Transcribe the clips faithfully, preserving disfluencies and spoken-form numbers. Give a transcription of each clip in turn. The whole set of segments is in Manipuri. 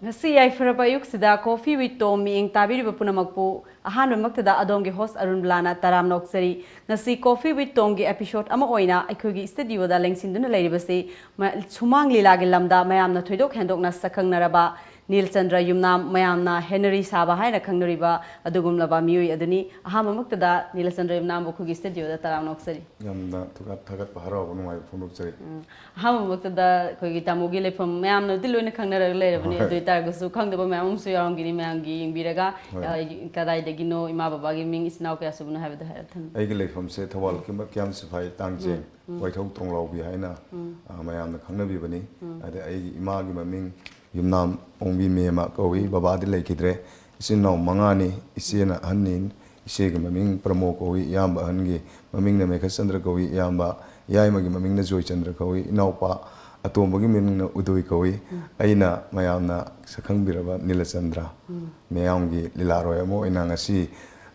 ꯉꯁꯤ ꯌꯥꯏꯐꯔꯕ ꯑꯌꯨꯛꯁꯤꯗ Coffee with Tom ꯃꯤꯠꯌꯦꯡ ꯇꯥꯕꯤꯔꯤꯕ ꯄꯨꯝꯅꯃꯛꯄꯨ ꯑꯍꯥꯟꯕꯃꯛꯇꯗ ꯑꯗꯣꯝꯒꯤ host ꯑꯔꯨꯟ ꯕꯂꯥꯅ ꯇꯔꯥꯝꯅ ꯑꯣꯛꯆꯔꯤ꯫ ꯉꯁꯤ Coffee with Tomꯒꯤ episode ꯑꯃ ꯑꯣꯏꯅ ꯑꯩꯈꯣꯏꯒꯤ studioꯗ ꯂꯦꯡꯁꯤꯟꯗꯨꯅ ꯂꯩꯔꯤꯕꯁꯤ ꯃ-, ꯁꯨꯃꯥꯡ ꯂꯤꯂꯥꯒꯤ ꯂꯝꯗ ꯃꯌꯥꯝꯅ ꯊꯣꯏꯗꯣꯛ ꯍꯦꯟꯗꯣꯛꯅ ꯁꯛꯈꯪꯅꯔꯕ ꯅꯤꯜꯆꯟꯗ꯭ꯔ ꯌꯨꯝꯅꯥꯝ, ꯃꯌꯥꯝꯅ ꯍꯦꯅꯔꯤ ꯁꯥꯕ ꯍꯥꯏꯅ ꯈꯪꯅꯔꯤꯕ ꯑꯗꯨꯒꯨꯝꯂꯕ ꯃꯤꯑꯣꯏ ꯑꯗꯨꯅꯤ꯫ ꯑꯍꯥꯟꯕꯃꯛꯇꯗ ꯅꯤꯜꯆꯟꯗ꯭ꯔ ꯌꯨꯝꯅꯥꯝꯕꯨ ꯑꯩꯈꯣꯏꯒꯤ studioꯗ ꯇꯔꯥꯝꯅ ꯑꯣꯛꯆꯔꯤ꯫ ꯌꯥꯝꯅ ꯊꯥꯒꯠ-, ꯊꯥꯒꯠꯄ, ꯍꯔꯥꯎꯕ, ꯅꯨꯡꯉꯥꯏꯕ ꯐꯣꯡꯗꯣꯛꯆꯔꯤ꯫ ꯎꯝ꯫ ꯑꯍꯥꯟꯕꯃꯛꯇꯗ ꯑꯩꯈꯣꯏꯒꯤ ꯇꯥꯃꯣꯒꯤ ꯂꯩꯐꯝ ꯃꯌꯥꯝꯅꯗꯤ ꯂꯣꯏꯅ ꯈꯪꯅꯔꯒ ꯂꯩꯔꯕꯅꯤ, ꯍꯣꯏ꯫ ꯑꯗꯨ ꯑꯣꯏꯇꯥꯔꯒꯁꯨ ꯈꯪꯗꯕ ꯃꯌꯥꯝ ꯑꯃꯁꯨ ꯌꯥꯎꯔꯝꯒꯅꯤ꯫ ꯃꯌꯥꯝꯒꯤ ꯌꯦꯡꯕꯤꯔꯒ, ꯍꯣꯏ꯫ ꯑ, ꯀꯗꯥꯏꯗꯒꯤꯅꯣ, ꯏꯃꯥ ꯕꯕꯥꯒꯤ ꯃꯤꯡ, ꯏꯆꯤꯟ ꯏꯅꯥꯎ ꯀꯌꯥ ꯁꯨꯕꯅꯣ ꯍꯥꯏꯕꯗꯣ ꯍꯥꯏꯔꯞ ꯊꯝꯕꯤꯌꯨ꯫ ꯑꯩꯒꯤ ꯂꯩꯐꯝꯁꯦ ꯊꯧꯕꯥꯜ ꯎꯝ꯫ ꯀꯤꯌꯥꯝ ꯁꯤꯐꯥꯏ ꯇꯥꯡꯖꯦꯡ, ꯎꯝ, ꯎꯝ꯫ ꯋꯥꯏꯊꯧ ꯇꯣꯡꯂꯥꯎꯕꯤ ꯍꯥꯏꯅ, ꯎꯝ꯫ ꯑ, ꯃꯌꯥꯝꯅ ꯈꯪꯅꯕꯤꯕꯅꯤ꯫ ꯎꯝ꯫ ꯑꯗ ꯑꯩꯒꯤ ꯏꯃꯥꯒꯤ ꯃꯃꯤꯡ ꯌꯨꯝꯅꯥꯝ ꯑꯣꯡꯕꯤ ꯃꯦꯝꯃ ꯀꯧꯏ꯫ ꯎꯝ꯫ ꯕꯕꯥꯗꯤ ꯂꯩꯈꯤꯗ꯭ꯔꯦ꯫ ꯏꯆꯤꯟ ꯏꯅꯥꯎ ꯃꯉꯥꯅꯤ꯫ ꯏꯆꯦꯅ ꯑꯍꯟꯅꯤ꯫ ꯏꯆꯦꯒꯤ ꯃꯃꯤꯡ ꯄ꯭ꯔꯃꯣ ꯀꯧꯏ꯫ ꯏꯌꯥꯝꯕ ꯑꯍꯟꯒꯤ ꯃꯃꯤꯡꯅ ꯃꯦꯘꯆꯟꯗ꯭ꯔ ꯀꯧꯏ꯫ ꯏꯌꯥꯝꯕ, ꯌꯥꯏꯃꯒꯤ ꯃꯃꯤꯡꯅ ꯖꯣꯏꯆꯟꯗ꯭ꯔ ꯀꯧꯏ꯫ ꯏꯅꯥꯎꯄꯥ ꯑꯇꯣꯝꯕꯒꯤ ꯃꯃꯤꯡꯅ ꯎꯗꯣꯏ ꯀꯧꯏ꯫ ꯎꯝ꯫ ꯑꯩꯅ ꯃꯌꯥꯝꯅ ꯁꯛꯈꯪꯕꯤꯔꯕ ꯅꯤꯂꯆꯟꯗ꯭ꯔ, ꯎꯝ꯫ ꯃꯌꯥꯝꯒꯤ ꯂꯤꯂꯥꯔꯣꯏ ꯑꯃ ꯑꯣꯏꯅ ꯉꯁꯤ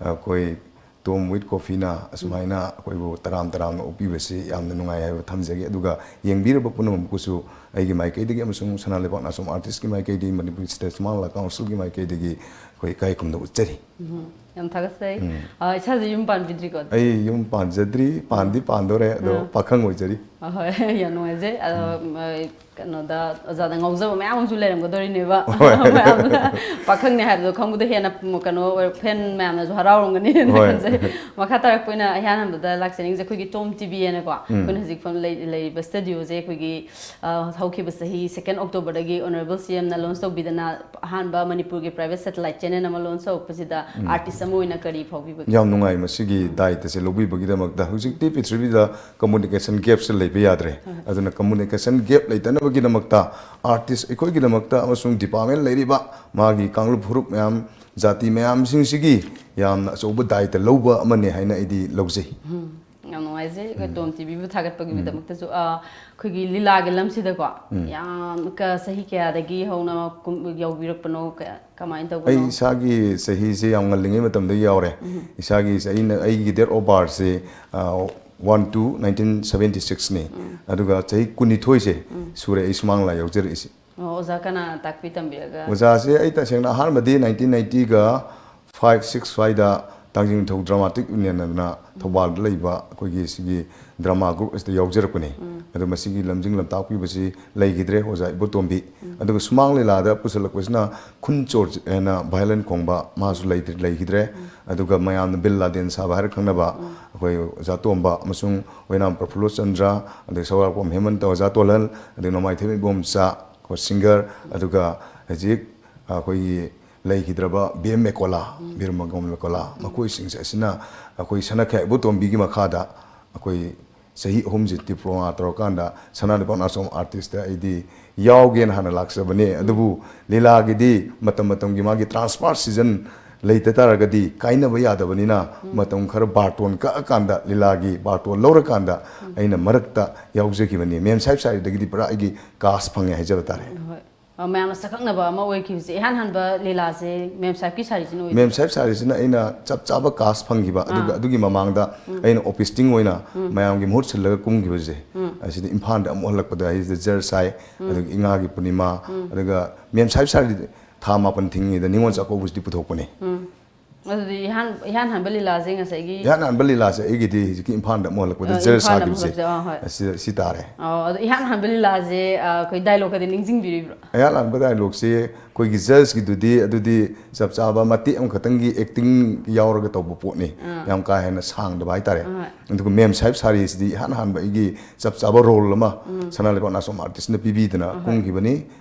ꯑꯩꯈꯣꯏ Tom with Coffeeꯅ ꯑꯁꯨꯃꯥꯏꯅ ꯑꯩꯈꯣꯏꯕꯨ ꯇꯔꯥꯝ ꯇꯔꯥꯝꯅ ꯑꯣꯛꯄꯤꯕꯁꯤ ꯌꯥꯝꯅ ꯅꯨꯡꯉꯥꯏ ꯍꯥꯏꯕ ꯊꯝꯖꯒꯦ꯫ ꯑꯗꯨꯒ ꯌꯦꯡꯕꯤꯔꯕ ꯄꯨꯝꯅꯃꯛꯄꯨꯁꯨ ꯑꯩꯒꯤ ꯃꯥꯏꯀꯩꯗꯒꯤ ꯑꯃꯁꯨꯡ ꯁꯅꯥ ꯂꯩꯕꯥꯛ ꯅꯥꯆꯣꯝ artistꯀꯤ ꯃꯥꯏꯀꯩꯗꯒꯤ, ꯃꯅꯤꯄꯨꯔ State ꯁꯨꯃꯥꯡ ꯂꯤꯂꯥ Councilꯒꯤ ꯃꯥꯏꯀꯩꯗꯒꯤ ꯑꯩꯈꯣꯏ ꯏꯀꯥꯏ ꯈꯨꯝꯅꯕ ꯎꯠꯆꯔꯤ꯫ ꯎꯝ, ꯌꯥꯝ ꯊꯥꯒꯠꯆꯩ꯫ ꯎꯝ꯫ ꯑ, ꯏꯁꯥꯁꯦ ꯌꯨꯝ ꯄꯥꯟꯕꯤꯗ꯭ꯔꯤꯀꯣ? ꯑꯩ ꯌꯨꯝ ꯄꯥꯟꯖꯗ꯭ꯔꯤ, ꯄꯥꯟꯗꯤ ꯎꯝ꯫ ꯄꯥꯟꯗꯣꯔꯦ, ꯑꯗꯣ ꯎꯝ꯫ ꯄꯥꯈꯪ ꯑꯣꯏꯖꯔꯤ꯫ ꯑꯍꯣꯏ, ꯌꯥꯝ ꯅꯨꯡꯉꯥꯏꯖꯩ꯫ ꯑꯗꯣ, ꯎꯝ꯫ ꯑ, ꯀꯩꯅꯣꯗ ꯑꯣꯖꯥꯗ ꯉꯥꯎꯖꯕ ꯃꯌꯥꯝ ꯑꯃꯁꯨ ꯂꯩꯔꯝꯒꯗꯣꯔꯤꯅꯦꯕ꯫ ꯍꯣꯏ꯫ ꯃꯌꯥꯝꯗꯨꯅ ꯄꯥꯈꯪꯅꯦ ꯍꯥꯏꯕꯗꯣ ꯈꯪꯕꯗ ꯍꯦꯟꯅ, ꯀꯩꯅꯣ, fan ꯃꯌꯥꯝꯅꯁꯨ ꯍꯔꯥꯎꯔꯝꯒꯅꯤꯅ ꯍꯣꯏ꯫ ꯈꯟꯖꯩ꯫ ꯃꯈꯥ ꯇꯥꯔꯛꯄ ꯑꯣꯏꯅ ꯑꯩꯍꯥꯟ ꯍꯥꯟꯕꯗ ꯂꯥꯛꯆꯅꯤꯡꯉꯤꯁꯦ ꯑꯩꯈꯣꯏꯒꯤ Tom TVꯑꯅꯀꯣ, ꯎꯝ꯫ ꯑꯩꯈꯣꯏꯅ ꯍꯧꯖꯤꯛ ꯐꯝ ꯂꯩ-, ꯂꯩꯔꯤꯕ studioꯁꯦ ꯑꯩꯈꯣꯏꯒꯤ, ꯑ, ꯍꯧꯈꯤꯕ ꯆꯍꯤ second Octoberꯗꯒꯤ Honourable CMꯅ launch ꯇꯧꯕꯤꯗꯅ ꯑꯍꯥꯟꯕ ꯃꯅꯤꯄꯨꯔꯒꯤ private satellite channel ꯑꯃ launch ꯇꯧꯔꯛꯄꯁꯤꯗ ꯎꯝ꯫ Artist ꯑꯃ ꯑꯣꯏꯅ ꯀꯔꯤ ꯐꯥꯎꯕꯤꯕꯒꯦ? ꯌꯥꯝ ꯅꯨꯡꯉꯥꯏ ꯃꯁꯤꯒꯤ ꯎꯝ꯫ ꯗꯥꯏꯇꯁꯦ ꯂꯧꯕꯤꯕꯒꯤꯗꯃꯛꯇ꯫ ꯍꯧꯖꯤꯛꯇꯤ ꯄ꯭ꯔꯤꯊꯤꯕꯤꯗ communication gapꯁꯦ ꯂꯩꯕ ꯌꯥꯗ꯭ꯔꯦ꯫ ꯍꯣꯏ꯫ ꯑꯗꯨꯅ communication gap ꯂꯩꯇꯅꯕꯒꯤꯗꯃꯛꯇ artist ꯑꯩꯈꯣꯏꯒꯤꯗꯃꯛꯇ ꯑꯃꯁꯨꯡ department ꯂꯩꯔꯤꯕ ꯃꯥꯒꯤ ꯀꯥꯡꯂꯨꯞ ꯐꯨꯔꯨꯞ ꯃꯌꯥꯝ, ꯖꯥꯇꯤ ꯃꯌꯥꯝꯁꯤꯡꯁꯤꯒꯤ ꯌꯥꯝꯅ ꯑꯆꯧꯕ ꯗꯥꯏꯇ ꯂꯧꯕ ꯑꯃꯅꯤ ꯍꯥꯏꯅ ꯑꯩꯗꯤ ꯂꯧꯖꯩ꯫ ꯎꯝ, ꯌꯥꯝ ꯅꯨꯡꯉꯥꯏꯖꯩ꯫ ꯑꯩꯈꯣꯏ ꯎꯝ꯫ Tom TVꯕꯨ ꯎꯝ꯫ ꯊꯥꯒꯠꯄꯒꯤꯗꯃꯛꯇꯁꯨ, ꯑ, ꯑꯩꯈꯣꯏꯒꯤ ꯂꯤꯂꯥꯒꯤ ꯂꯝꯁꯤꯗꯀꯣ, ꯎꯝ꯫ ꯌꯥꯝ ꯀ-, ꯆꯍꯤ ꯀꯌꯥꯗꯒꯤ ꯍꯧꯅ ꯀꯨꯝ-, ꯌꯥꯎꯕꯤꯔꯛꯄꯅꯣ? ꯀ-, ꯀꯃꯥꯏꯅ ꯇꯧꯕꯅꯣ? ꯑꯩ ꯏꯁꯥꯒꯤ ꯆꯍꯤꯁꯦ ꯌꯥꯝ ꯉꯜꯂꯤꯉꯩ ꯃꯇꯝꯗ ꯌꯥꯎꯔꯦ꯫ ꯎꯝ꯫ ꯏꯁꯥꯒꯤ ꯆꯍꯤꯅ, ꯑꯩꯒꯤ date of birthꯁꯦ, ꯑ, one two nineteen seventy sixꯅꯤ꯫ ꯎꯝ꯫ ꯑꯗꯨꯒ ꯆꯍꯤ ꯀꯨꯟꯅꯤꯊꯣꯏꯁꯦ ꯎꯝ꯫ ꯁꯨꯔꯦ ꯑꯩ ꯁꯨꯃꯥꯡ ꯂꯤꯂꯥ ꯌꯥꯎꯖꯔꯛꯏꯁꯦ꯫ ꯑꯣ, ꯑꯣꯖꯥ ꯀꯅꯥꯅ ꯇꯥꯛꯄꯤ ꯇꯝꯕꯤꯔꯒ? ꯑꯣꯖꯥꯁꯦ ꯑꯩ ꯇꯁꯦꯡꯅ ꯑꯍꯥꯟꯕꯗꯤ ꯅꯥꯏꯟꯇꯤꯟ ꯅꯥꯏꯟꯇꯤꯒ ꯐꯥꯏꯚ ꯁꯤꯛꯁ ꯁ꯭ꯋꯥꯏꯗ ꯇꯥꯡꯖꯤꯡ ꯅꯤꯡꯊꯧ ꯗ꯭ꯔꯃꯥꯇꯤꯛ ꯌꯨꯅꯤꯌꯟ ꯑꯗꯨꯅ ꯊꯧꯕꯥꯜꯗ ꯂꯩꯕ ꯑꯩꯈꯣꯏꯒꯤ ꯁꯤꯒꯤ ꯗ꯭ꯔꯃꯥ ꯒ꯭ꯔꯨꯞ ꯑꯁꯤꯗ ꯌꯥꯎꯖꯔꯛꯄꯅꯤ꯫ ꯑꯗꯣ ꯃꯁꯤꯒꯤ ꯂꯝꯖꯤꯡ ꯂꯝꯇꯥꯛꯄꯤꯕꯁꯤ ꯂꯩꯈꯤꯗ꯭ꯔꯦ ꯑꯣꯖꯥ ꯏꯕꯣꯇꯣꯝꯕꯤ꯫ ꯑꯗꯨꯒ ꯁꯨꯃꯥꯡ ꯂꯤꯂꯥꯗ ꯄꯨꯁꯜꯂꯛꯄꯁꯤꯅ ꯈꯨꯟ ꯆꯣꯔ ꯍꯥꯏꯅ ꯚꯥꯏꯂꯟ ꯈꯣꯡꯕ ꯃꯥꯁꯨ ꯂꯩꯇ꯭ꯔꯦ, ꯂꯩꯈꯤꯗ꯭ꯔꯦ꯫ ꯑꯗꯨꯒ ꯃꯌꯥꯝꯅ ꯕꯤꯜ ꯂꯥꯗꯦꯟ ꯁꯥꯕ ꯍꯥꯏꯔ ꯈꯪꯅꯕ ꯑꯩꯈꯣꯏ ꯑꯣꯖꯥ ꯇꯣꯝꯕ ꯑꯃꯁꯨꯡ ꯑꯣꯏꯅꯥꯝ ꯄ꯭ꯔꯐꯨꯜꯂꯣ ꯆꯟꯗ꯭ꯔ, ꯑꯗꯩ ꯁꯧꯔꯥꯛꯄꯝ ꯍꯦꯃꯟꯇ, ꯑꯣꯖꯥ ꯇꯣꯜꯍꯟ, ꯑꯗꯩ ꯅꯣꯡꯃꯥꯏꯊꯦꯝ ꯏꯕꯣꯝꯆꯥ, ꯑꯩꯈꯣꯏ ꯁꯤꯡꯒꯔ, ꯑꯗꯨꯒ ꯍꯧꯖꯤꯛ ꯑꯩꯈꯣꯏꯒꯤ ꯂꯩꯈꯤꯗ꯭ꯔꯕ ꯕꯤ ꯑꯦꯝ ꯃꯦꯀꯣꯂꯥ, ꯕꯤꯔꯃꯒꯣꯝ ꯃꯦꯀꯣꯂꯥ, ꯃꯈꯣꯏꯁꯤꯡꯁꯦ ꯑꯁꯤꯅ ꯑꯩꯈꯣꯏ ꯁꯅꯥꯈꯌꯥ ꯏꯕꯣꯇꯣꯝꯕꯤꯒꯤ ꯃꯈꯥꯗ ꯑꯩꯈꯣꯏ ꯆꯍꯤ ꯑꯍꯨꯝꯁꯦ ꯗꯤꯄ꯭ꯂꯣꯃꯥ ꯇꯧꯔꯀꯥꯟꯗ ꯁꯅꯥ ꯂꯩꯕꯥꯛ ꯅꯥꯆꯣꯝ ꯑꯥꯔꯇꯤꯁꯇ ꯑꯩꯗꯤ ꯌꯥꯎꯒꯦꯅ ꯍꯥꯟꯅ ꯂꯥꯛꯆꯕꯅꯦ꯫ ꯑꯗꯨꯕꯨ ꯂꯤꯂꯥꯒꯤꯗꯤ ꯃꯇꯝ ꯃꯇꯝꯒꯤ ꯃꯥꯒꯤ ꯇ꯭ꯔꯥꯟꯁꯐꯔ ꯁꯤꯖꯟ ꯂꯩꯇ ꯇꯥꯔꯒꯗꯤ ꯀꯥꯏꯅꯕ ꯌꯥꯗꯕꯅꯤꯅ ꯃꯇꯝ ꯈꯔ ꯕꯥꯔꯇꯣꯟ ꯀꯛꯑꯀꯥꯟꯗ, ꯂꯤꯂꯥꯒꯤ ꯕꯥꯔꯇꯣꯟ ꯂꯧꯔꯀꯥꯟꯗ ꯑꯩꯅ ꯃꯔꯛꯇ ꯌꯥꯎꯖꯈꯤꯕꯅꯤ꯫ ꯃꯦꯝ ꯁꯥꯍꯦꯕ ꯁꯥꯔꯤꯗꯒꯤꯗꯤ ꯄꯨꯔꯥ ꯑꯩꯒꯤ ꯀꯥꯁ ꯐꯪꯉꯦ ꯍꯥꯏꯖꯕ ꯇꯥꯔꯦ꯫ ꯍꯣꯏ꯫ ꯑ, ꯃꯌꯥꯝꯅ ꯁꯛꯈꯪꯅꯕ ꯑꯃ ꯑꯣꯏꯈꯤꯕꯁꯦ, ꯏꯍꯥꯟ ꯍꯥꯟꯕ ꯂꯤꯂꯥꯁꯦ ꯃꯦꯝ ꯁꯥꯍꯦꯕꯀꯤ ꯁꯥꯔꯤꯁꯤꯅ ꯑꯣꯏꯗꯣꯏꯅꯦ꯫ ꯃꯦꯝ ꯁꯥꯍꯦꯕ ꯁꯥꯔꯤꯁꯤꯅ ꯑꯩꯅ ꯆꯞ ꯆꯥꯕ ꯀꯥꯁ ꯐꯪꯈꯤꯕ, ꯑꯗꯨꯒ ꯑꯥ꯫ ꯑꯗꯨꯒꯤ ꯃꯃꯥꯡꯗ ꯑꯩꯅ ꯑꯣꯐꯤꯁꯇꯤꯡ ꯑꯣꯏꯅ ꯃꯌꯥꯝꯒꯤ ꯃꯍꯨꯠ ꯁꯤꯜꯂꯒ ꯀꯨꯝꯈꯤꯕꯁꯦ, ꯑꯁꯤꯗ ꯏꯝꯐꯥꯜꯗ ꯑꯃꯨꯛ ꯍꯜꯂꯛꯄꯗ ꯑꯩꯁꯤꯗ ꯖꯔ ꯁꯥꯏ, ꯑꯗꯨꯒ ꯏꯉꯥꯒꯤ ꯄꯨꯔꯅꯤꯃꯥ, ꯑꯗꯨꯒ ꯃꯦꯝ ꯁꯥꯍꯦꯕ ꯁꯥꯔꯤ ꯊꯥ ꯃꯥꯄꯟ ꯊꯤꯡꯉꯤꯉꯩꯗ ꯅꯤꯉꯣꯜ ꯆꯥꯛꯀꯧꯕꯁꯤꯗꯤ ꯄꯨꯊꯣꯛꯄꯅꯦ꯫ ꯑꯗꯨꯗꯤ ꯏꯍꯥꯟ ꯏꯍꯥꯟ ꯍꯥꯟꯕ ꯂꯤꯂꯥꯁꯦ ꯉꯁꯥꯏꯒꯤ ꯏꯍꯥꯟ ꯍꯥꯟꯕ ꯂꯤꯂꯥꯁꯦ ꯑꯩꯒꯤꯗꯤ ꯍꯧꯖꯤꯛꯀꯤ ꯏꯝꯐꯥꯜꯗ ꯑꯃꯨꯛ ꯍꯜꯂꯛꯄꯗ ꯑ, ꯖꯔ ꯏꯝꯐꯥꯜꯗ ꯑꯃꯨꯛ ꯁꯥꯈꯤꯕꯁꯦ ꯍꯜꯂꯛꯄꯁꯦ, ꯑꯥ, ꯍꯣꯏ꯫ ꯑꯁꯤ, ꯁꯤ ꯇꯥꯔꯦ꯫ ꯑꯣ, ꯑꯗꯣ ꯏꯍꯥꯟ ꯍꯥꯟꯕ ꯂꯤꯂꯥꯁꯦ, ꯑ, ꯑꯩꯈꯣꯏ ꯗꯥꯏꯂꯣꯛꯀꯗꯤ ꯅꯤꯡꯁꯤꯡꯕꯤꯔꯤꯕ꯭ꯔꯣ? ꯏꯍꯥꯟ ꯍꯥꯟꯕ ꯗꯥꯏꯂꯣꯛꯁꯤ ꯑꯩꯈꯣꯏꯒꯤ ꯖꯔꯁꯀꯤꯗꯨꯗꯤ, ꯑꯗꯨꯗꯤ ꯆꯞ ꯆꯥꯕ ꯃꯇꯦꯛ ꯑꯃꯈꯛꯇꯪꯒꯤ ꯑꯦꯛꯇꯤꯡ ꯌꯥꯎꯔꯒ ꯇꯧꯕ ꯄꯣꯠꯅꯤ꯫ ꯌꯥꯝ ꯀꯥ ꯍꯦꯟꯅ ꯁꯥꯡꯗꯕ ꯍꯥꯏꯇꯥꯔꯦ꯫ ꯑꯍꯣꯏ꯫ ꯑꯗꯨꯒ ꯃꯦꯝ ꯁꯥꯍꯦꯕ ꯁꯥꯔꯤꯁꯤꯗꯤ ꯏꯍꯥꯟ ꯍꯥꯟꯕ ꯑꯩꯒꯤ ꯆꯞ ꯆꯥꯕ ꯔꯣꯜ ꯑꯃ ꯁꯅꯥ ꯂꯩꯕꯥꯛ ꯅꯥꯆꯣꯝ ꯑꯥꯔꯇꯤꯁꯅ ꯄꯤꯕꯤꯗꯅ ꯀꯨꯝꯈꯤꯕꯅꯤ꯫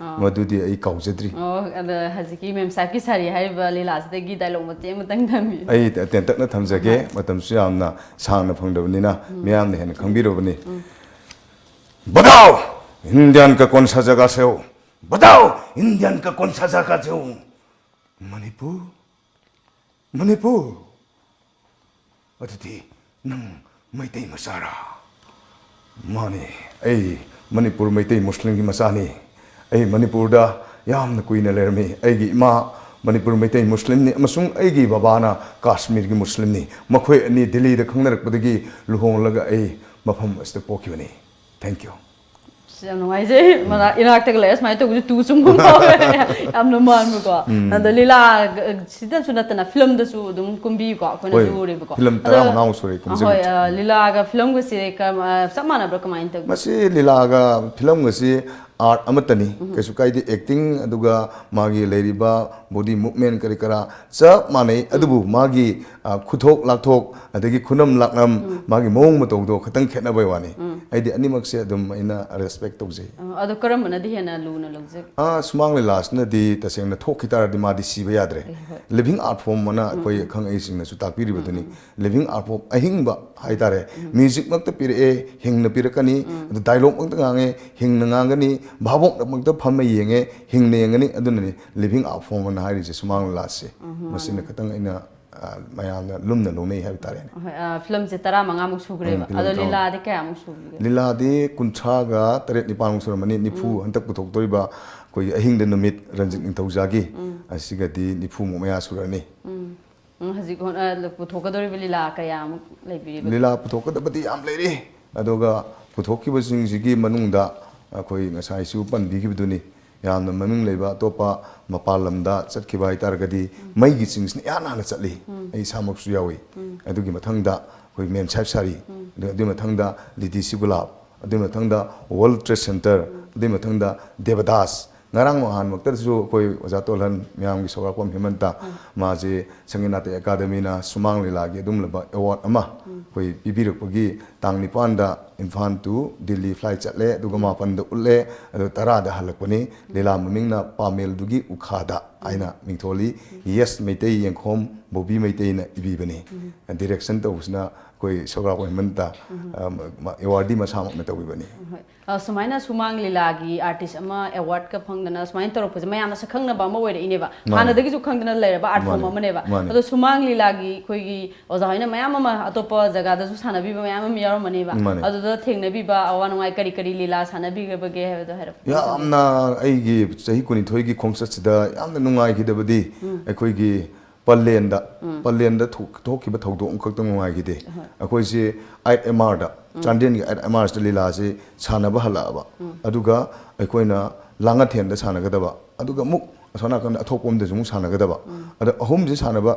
ꯃꯗꯨꯗꯤ ꯑꯩ ꯀꯥꯎꯖꯗ꯭ꯔꯤ꯫ ꯑꯣ, ꯑꯗ ꯍꯧꯖꯤꯛꯀꯤ ꯃꯦꯝ ꯁꯥꯍꯦꯕꯀꯤ ꯁꯥꯔꯤ ꯍꯥꯏꯔꯤꯕ ꯂꯤꯂꯥꯁꯤꯗꯒꯤ ꯗꯥꯏꯂꯣꯛ ꯃꯇꯦꯛ ꯑꯃꯇꯪ ꯊꯝꯕꯤꯌꯨ꯫ ꯑꯩ ꯇꯦꯟꯇꯛꯅ ꯊꯝꯖꯒꯦ, ꯃꯇꯝꯁꯨ ꯌꯥꯝꯅ ꯁꯥꯡꯅ ꯐꯪꯗꯕꯅꯤꯅ ꯃꯤꯌꯥꯝꯅ ꯍꯦꯟꯅ ꯈꯪꯕꯤꯔꯕꯅꯤ꯫ बताओ, इंडियन का कौन सा जगह से हो? बताओ, इंडियन का कौन सा जगह से हो? मणिपुर? मणिपुर? ꯑꯗꯨꯗꯤ ꯅꯪ ꯃꯩꯇꯩ ꯃꯆꯥꯔꯥ? ꯃꯥꯅꯤ, ꯑꯩ ꯃꯅꯤꯄꯨꯔ ꯃꯩꯇꯩ ꯃꯨꯁꯂꯤꯝꯒꯤ ꯃꯆꯥꯅꯤ꯫ ꯑꯩ ꯃꯅꯤꯄꯨꯔꯗ ꯌꯥꯝꯅ ꯀꯨꯏꯅ ꯂꯩꯔꯝꯃꯤ꯫ ꯑꯩꯒꯤ ꯏꯃꯥ ꯃꯅꯤꯄꯨꯔ ꯃꯩꯇꯩ ꯃꯨꯁꯂꯤꯝꯅꯤ ꯑꯃꯁꯨꯡ ꯑꯩꯒꯤ ꯕꯕꯥꯅ ꯀꯥꯁꯃꯤꯔꯒꯤ ꯃꯨꯁꯂꯤꯝꯅꯤ꯫ ꯃꯈꯣꯏ ꯑꯅꯤ ꯗꯤꯜꯂꯤꯗ ꯈꯪꯅꯔꯛꯄꯗꯒꯤ ꯂꯨꯍꯣꯡꯂꯒ ꯑꯩ ꯃꯐꯝ ꯑꯁꯤꯗ ꯄꯣꯛꯈꯤꯕꯅꯤ꯫ Thank you꯫ ꯌꯥꯝ ꯅꯨꯡꯉꯥꯏꯖꯩ ꯃꯅꯥ ꯏꯅꯥꯛꯇꯒ ꯂꯩꯔ ꯁꯨꯃꯥꯏꯅ ꯇꯧꯕꯁꯨ ꯇꯨ ꯆꯨꯝꯕ ꯐꯥꯎꯋꯦ꯫ ꯌꯥꯝꯅ ꯃꯥꯟꯕꯀꯣ꯫ ꯑꯗꯣ ꯂꯤꯂꯥ ꯁꯤꯗꯁꯨ ꯅꯠꯇꯅ ꯐꯤꯂꯝꯗꯁꯨ ꯑꯗꯨꯝ ꯀꯨꯝꯕꯤꯀꯣ ꯑꯩꯈꯣꯏꯅꯁꯨ ꯎꯔꯦꯕꯀꯣ꯫ ꯐꯤꯂꯝ ꯑꯗꯣ ꯇꯔꯥꯃꯉꯥꯃꯨꯛ ꯁꯨꯔꯦ ꯑꯍꯣꯏ ꯀꯨꯝꯖꯈꯤꯕꯁꯦ꯫ ꯑ, ꯂꯤꯂꯥꯒ ꯐꯤꯂꯝꯒꯁꯦ ꯀꯔꯝ- ꯑ, ꯆꯞ ꯃꯥꯟꯅꯕ꯭ꯔꯥ ꯀꯃꯥꯏꯅ ꯇꯧꯒꯦ? ꯃꯁꯤ ꯂꯤꯂꯥꯒ ꯐꯤꯂꯝꯒꯁꯤ ꯑꯥꯔꯠ ꯑꯃꯠꯇꯅꯤ꯫ ꯀꯩꯁꯨ ꯀꯥꯏꯗꯦ꯫ ꯑꯦꯛꯇꯤꯡ ꯑꯗꯨꯒ ꯃꯥꯒꯤ ꯂꯩꯔꯤꯕ ꯕꯣꯗꯤ ꯃꯨꯚꯃꯦꯟ ꯀꯔꯤ ꯀꯔꯥ ꯆꯞ ꯃꯥꯟꯅꯩ꯫ ꯑꯗꯨꯕꯨ ꯃꯥꯒꯤ ꯑ, ꯈꯨꯊꯣꯛ ꯂꯥꯛꯊꯣꯛ ꯑꯗꯒꯤ ꯈꯨꯅꯝ ꯂꯥꯛꯅꯝ ꯃꯥꯒꯤ ꯃꯑꯣꯡ ꯃꯇꯧꯗꯣ ꯈꯤꯇꯪ ꯈꯦꯠꯅꯕꯩ ꯋꯥꯅꯤ꯫ ꯑꯩꯗꯤ ꯑꯅꯤꯃꯛꯁꯦ ꯑꯗꯨꯝ ꯑꯩꯅ ꯔꯦꯁꯄꯦꯛ ꯇꯧꯖꯩ꯫ ꯑ, ꯑꯗꯣ ꯀꯔꯝꯕꯅꯗꯤ ꯍꯦꯟꯅ ꯂꯨꯅ ꯂꯧꯖꯒꯦ? ꯑ, ꯁꯨꯃꯥꯡ ꯂꯤꯂꯥꯁꯤꯅꯗꯤ ꯇꯁꯦꯡꯅ ꯊꯣꯛꯈꯤ ꯇꯥꯔꯗꯤ ꯃꯥꯗꯤ ꯁꯤꯕ ꯌꯥꯗ꯭ꯔꯦ꯫ ꯑꯦ, ꯍꯣꯏ꯫ ꯂꯤꯚꯤꯡ ꯑꯥꯔꯠ ꯐꯣꯝ ꯑꯅ ꯑꯩꯈꯣꯏ ꯑꯈꯪ ꯑꯍꯩꯁꯤꯡꯅꯁꯨ ꯇꯥꯛꯄꯤꯔꯤꯕꯗꯨꯅꯤ꯫ ꯂꯤꯚꯤꯡ ꯑꯥꯔꯠ ꯐꯣꯝ ꯑꯍꯤꯡꯕ ꯍꯥꯏꯇꯥꯔꯦ꯫ ꯃ꯭ꯌꯨꯖꯤꯛꯃꯛꯇ ꯄꯤꯔꯛꯑꯦ, ꯍꯤꯡꯅ ꯄꯤꯔꯛꯀꯅꯤ꯫ ꯑꯗꯨ ꯗꯥꯏꯂꯣꯛꯃꯛꯇ ꯉꯥꯡꯉꯦ, ꯍꯤꯡꯅ ꯉꯥꯡꯒꯅꯤ꯫ ꯚꯥꯕꯣꯛꯃꯛꯇ ꯐꯝꯃ ꯌꯦꯡꯉꯦ, ꯍꯤꯡꯅ ꯌꯦꯡꯒꯅꯤ꯫ ꯑꯗꯨꯅꯅꯤ ꯂꯤꯚꯤꯡ ꯑꯥꯔꯠ ꯐꯣꯝ ꯑꯅ ꯍꯥꯏꯔꯤꯁꯦ ꯁꯨꯃꯥꯡ ꯂꯤꯂꯥꯁꯦ꯫ ꯃꯁꯤꯅ ꯈꯤꯇꯪ ꯑꯩꯅ ꯑ, ꯃꯌꯥꯝꯅ ꯂꯨꯝꯅ ꯂꯧꯅꯩ ꯍꯥꯏꯕ ꯇꯥꯔꯦꯅꯦ꯫ ꯍꯣꯏ, ꯑ, ꯐꯤꯂꯝꯁꯦ ꯇꯔꯥꯃꯉꯥꯃꯨꯛ ꯁꯨꯈ꯭ꯔꯦꯕ꯫ ꯎꯝ, ꯐꯤꯂꯝ ꯑꯗꯣ ꯇꯔꯥꯃꯉꯥ꯫ ꯂꯤꯂꯥꯗꯤ ꯀꯌꯥꯃꯨꯛ ꯁꯨꯈꯤꯒꯦ? ꯂꯤꯂꯥꯗꯤ ꯀꯨꯟꯊ꯭ꯔꯥꯒ ꯇꯔꯦꯠ ꯅꯤꯄꯥꯟꯃꯨꯛ ꯁꯨꯔꯝꯃꯅꯤ꯫ ꯅꯤꯐꯨ ꯍꯟꯗꯛ ꯄꯨꯊꯣꯛꯇꯣꯔꯤꯕ ꯑꯩꯈꯣꯏꯒꯤ ꯑꯍꯤꯡꯗ ꯅꯨꯃꯤꯠ ꯔꯟꯖꯤꯠ ꯅꯤꯡꯊꯧꯖꯥꯒꯤ ꯑꯁꯤꯒꯗꯤ ꯅꯤꯐꯨꯃꯨꯛ ꯃꯌꯥ ꯁꯨꯔꯅꯤ꯫ ꯎꯝ, ꯍꯧꯖꯤꯛ ꯍꯣꯠꯅ-, ꯄꯨꯊꯣꯛꯀꯗꯧꯔꯤꯕ ꯂꯤꯂꯥ ꯀꯌꯥꯃꯨꯛ ꯂꯩꯕꯤꯔꯤꯕꯒꯦ? ꯂꯤꯂꯥ ꯄꯨꯊꯣꯛꯀꯗꯕꯗꯤ ꯌꯥꯝ ꯂꯩꯔꯤ꯫ ꯑꯗꯨꯒ ꯄꯨꯊꯣꯛꯈꯤꯕꯁꯤꯡꯁꯤꯒꯤ ꯃꯅꯨꯡꯗ ꯑꯩꯈꯣꯏ ꯉꯁꯥꯏꯁꯨ ꯄꯟꯕꯤꯈꯤꯕꯗꯨꯅꯤ, ꯌꯥꯝꯅ ꯃꯃꯤꯡ ꯂꯩꯕ ꯑꯇꯣꯞꯄ ꯃꯄꯥꯟ ꯂꯝꯗ ꯆꯠꯈꯤꯕ ꯍꯥꯏꯇꯥꯔꯒꯗꯤ ꯃꯩꯒꯤ ꯆꯤꯡꯁꯤꯅ ꯏꯍꯥꯟ ꯍꯥꯟꯅ ꯆꯠꯂꯤ꯫ ꯑꯩ ꯏꯁꯥꯃꯛꯁꯨ ꯌꯥꯎꯏ꯫ ꯑꯗꯨꯒꯤ ꯃꯊꯪꯗ ꯑꯩꯈꯣꯏ ꯃꯦꯝ ꯁꯥꯍꯦꯕ ꯁꯥꯔꯤ, ꯑꯗꯨ-, ꯑꯗꯨꯒꯤ ꯃꯊꯪꯗ ꯂꯤꯗꯤꯁꯤ ꯒꯨꯂꯥꯞ, ꯑꯗꯨꯒꯤ ꯃꯊꯪꯗ ꯋꯥꯔꯜ ꯇ꯭ꯔꯦꯗ ꯁꯦꯟꯇꯔ, ꯑꯗꯨꯒꯤ ꯃꯊꯪꯗ ꯗꯦꯕꯗꯥꯁ꯫ ꯉꯔꯥꯡ ꯅꯍꯥꯟꯃꯛꯇꯗꯁꯨ ꯑꯩꯈꯣꯏ ꯑꯣꯖꯥ ꯇꯣꯜꯍꯟ, ꯃꯌꯥꯝꯒꯤ ꯁꯧꯒ꯭ꯔꯥꯛꯄꯝ ꯍꯦꯃꯟꯇ, ꯃꯥꯁꯦ ꯁꯪꯒꯤꯠ ꯅꯥꯇꯛ ꯑꯦꯀꯥꯗꯃꯤꯅ ꯁꯨꯃꯥꯡ ꯂꯤꯂꯥꯒꯤ ꯑꯗꯨꯝꯂꯕ ꯑꯦꯋꯥꯔꯗ ꯑꯃ ꯑꯩꯈꯣꯏ ꯄꯤꯕꯤꯔꯛꯄꯒꯤ ꯇꯥꯡ ꯅꯤꯄꯥꯟꯗ ꯏꯝꯐꯥꯜ to ꯗꯤꯜꯂꯤ ꯐ꯭ꯂꯥꯏꯠ ꯆꯠꯂꯦ, ꯑꯗꯨꯒ ꯃꯥꯄꯟꯗ ꯎꯠꯂꯦ, ꯑꯗꯨ ꯇꯔꯥꯗ ꯍꯜꯂꯛꯄꯅꯤ꯫ ꯂꯤꯂꯥ ꯃꯃꯤꯡꯅ ꯄꯥꯃꯦꯜꯗꯨꯒꯤ ꯎꯈꯥꯗ ꯍꯥꯏꯅ ꯃꯤꯡꯊꯣꯜꯂꯤ꯫ ꯌꯦꯁ ꯃꯩꯇꯩ ꯌꯦꯡꯈꯣꯝ ꯕꯣꯕꯤ ꯃꯩꯇꯩꯅ ꯏꯕꯤꯕꯅꯤ꯫ ꯗꯤꯔꯦꯛꯁꯟ ꯇꯧꯕꯁꯤꯅ ꯑꯩꯈꯣꯏ ꯁꯧꯒ꯭ꯔꯥꯛꯄꯝ ꯍꯦꯃꯟꯇ, ꯑ, ꯃ-, ꯑꯦꯋꯥꯔꯗꯤ ꯃꯁꯥꯃꯛꯅ ꯇꯧꯕꯤꯕꯅꯤ꯫ ꯍꯣꯏ꯫ ꯑ, ꯁꯨꯃꯥꯏꯅ ꯁꯨꯃꯥꯡ ꯂꯤꯂꯥꯒꯤ ꯑꯥꯔꯇꯤꯁ ꯑꯃ ꯑꯦꯋꯥꯔꯗꯀ ꯐꯪꯗꯅ ꯁꯨꯃꯥꯏꯅ ꯇꯧꯔꯛꯄꯁꯦ ꯃꯌꯥꯝꯅ ꯁꯛꯈꯪꯅꯕ ꯑꯃ ꯑꯣꯏꯔꯛꯏꯅꯦꯕ꯫ ꯃꯥꯅꯦ꯫ ꯍꯥꯟꯅꯗꯒꯤꯁꯨ ꯈꯪꯗꯅ ꯂꯩꯔꯕ ꯑꯥꯔꯠ ꯐꯣꯝ ꯃꯥꯅꯦ꯫ ꯑꯃꯅꯦꯕ꯫ ꯃꯥꯅꯦ꯫ ꯑꯗꯣ ꯁꯨꯃꯥꯡ ꯂꯤꯂꯥꯒꯤ ꯑꯩꯈꯣꯏꯒꯤ ꯑꯣꯖꯥ ꯍꯣꯏꯅ ꯃꯌꯥꯝ ꯑꯃ ꯑꯇꯣꯞꯄ ꯖꯒꯥꯗꯁꯨ ꯁꯥꯟꯅꯕꯤꯕ ꯃꯌꯥꯝ ꯑꯃ ꯌꯥꯎꯔꯝꯃꯅꯦꯕ꯫ ꯃꯥꯅꯦ꯫ ꯑꯗꯨꯗ ꯊꯦꯡꯅꯕꯤꯕ ꯑꯋꯥ ꯅꯨꯡꯉꯥꯏ ꯀꯔꯤ ꯀꯔꯤ ꯂꯤꯂꯥ ꯁꯥꯟꯅꯕꯤꯈ꯭ꯔꯕꯒꯦ ꯍꯥꯏꯕꯗꯣ ꯍꯥꯏꯔꯞ ꯌꯥꯝꯅ ꯑꯩꯒꯤ ꯆꯍꯤ ꯀꯨꯟꯅꯤꯊꯣꯏꯒꯤ ꯈꯣꯡꯆꯠꯁꯤꯗ ꯌꯥꯝꯅ ꯅꯨꯡꯉꯥꯏꯈꯤꯗꯕꯗꯤ ꯑꯩꯈꯣꯏꯒꯤ ꯄꯂꯦꯟꯗ ꯄꯂꯦꯟꯗ ꯊꯣꯛ- ꯊꯣꯛꯈꯤꯕ ꯊꯧꯗꯣꯛ ꯑꯃꯈꯛꯇꯪ ꯅꯨꯡꯉꯥꯏꯈꯤꯗꯦ꯫ ꯑꯩꯈꯣꯏꯁꯤ ꯑꯥꯏꯠ ꯑꯦꯝ ꯑꯥꯔꯗ, ꯆꯥꯟꯗꯦꯜꯒꯤ ꯑꯥꯏꯠ ꯑꯦꯝ ꯑꯥꯔꯁꯤꯗ ꯂꯤꯂꯥꯁꯤ ꯁꯥꯟꯅꯕ ꯍꯜꯂꯛꯑꯕ꯫ ꯑꯗꯨꯒ ꯑꯩꯈꯣꯏꯅ ꯂꯥꯡꯉꯊꯦꯟꯗ ꯁꯥꯟꯅꯒꯗꯕ, ꯑꯗꯨꯒ ꯑꯃꯨꯛ ꯑꯁꯣꯝ ꯅꯥꯀꯟꯗ ꯑꯊꯣꯛꯄꯝꯗꯁꯨ ꯑꯃꯨꯛ ꯁꯥꯟꯅꯒꯗꯕ꯫ ꯑꯗ ꯑꯍꯨꯝꯁꯤ ꯁꯥꯟꯅꯕ,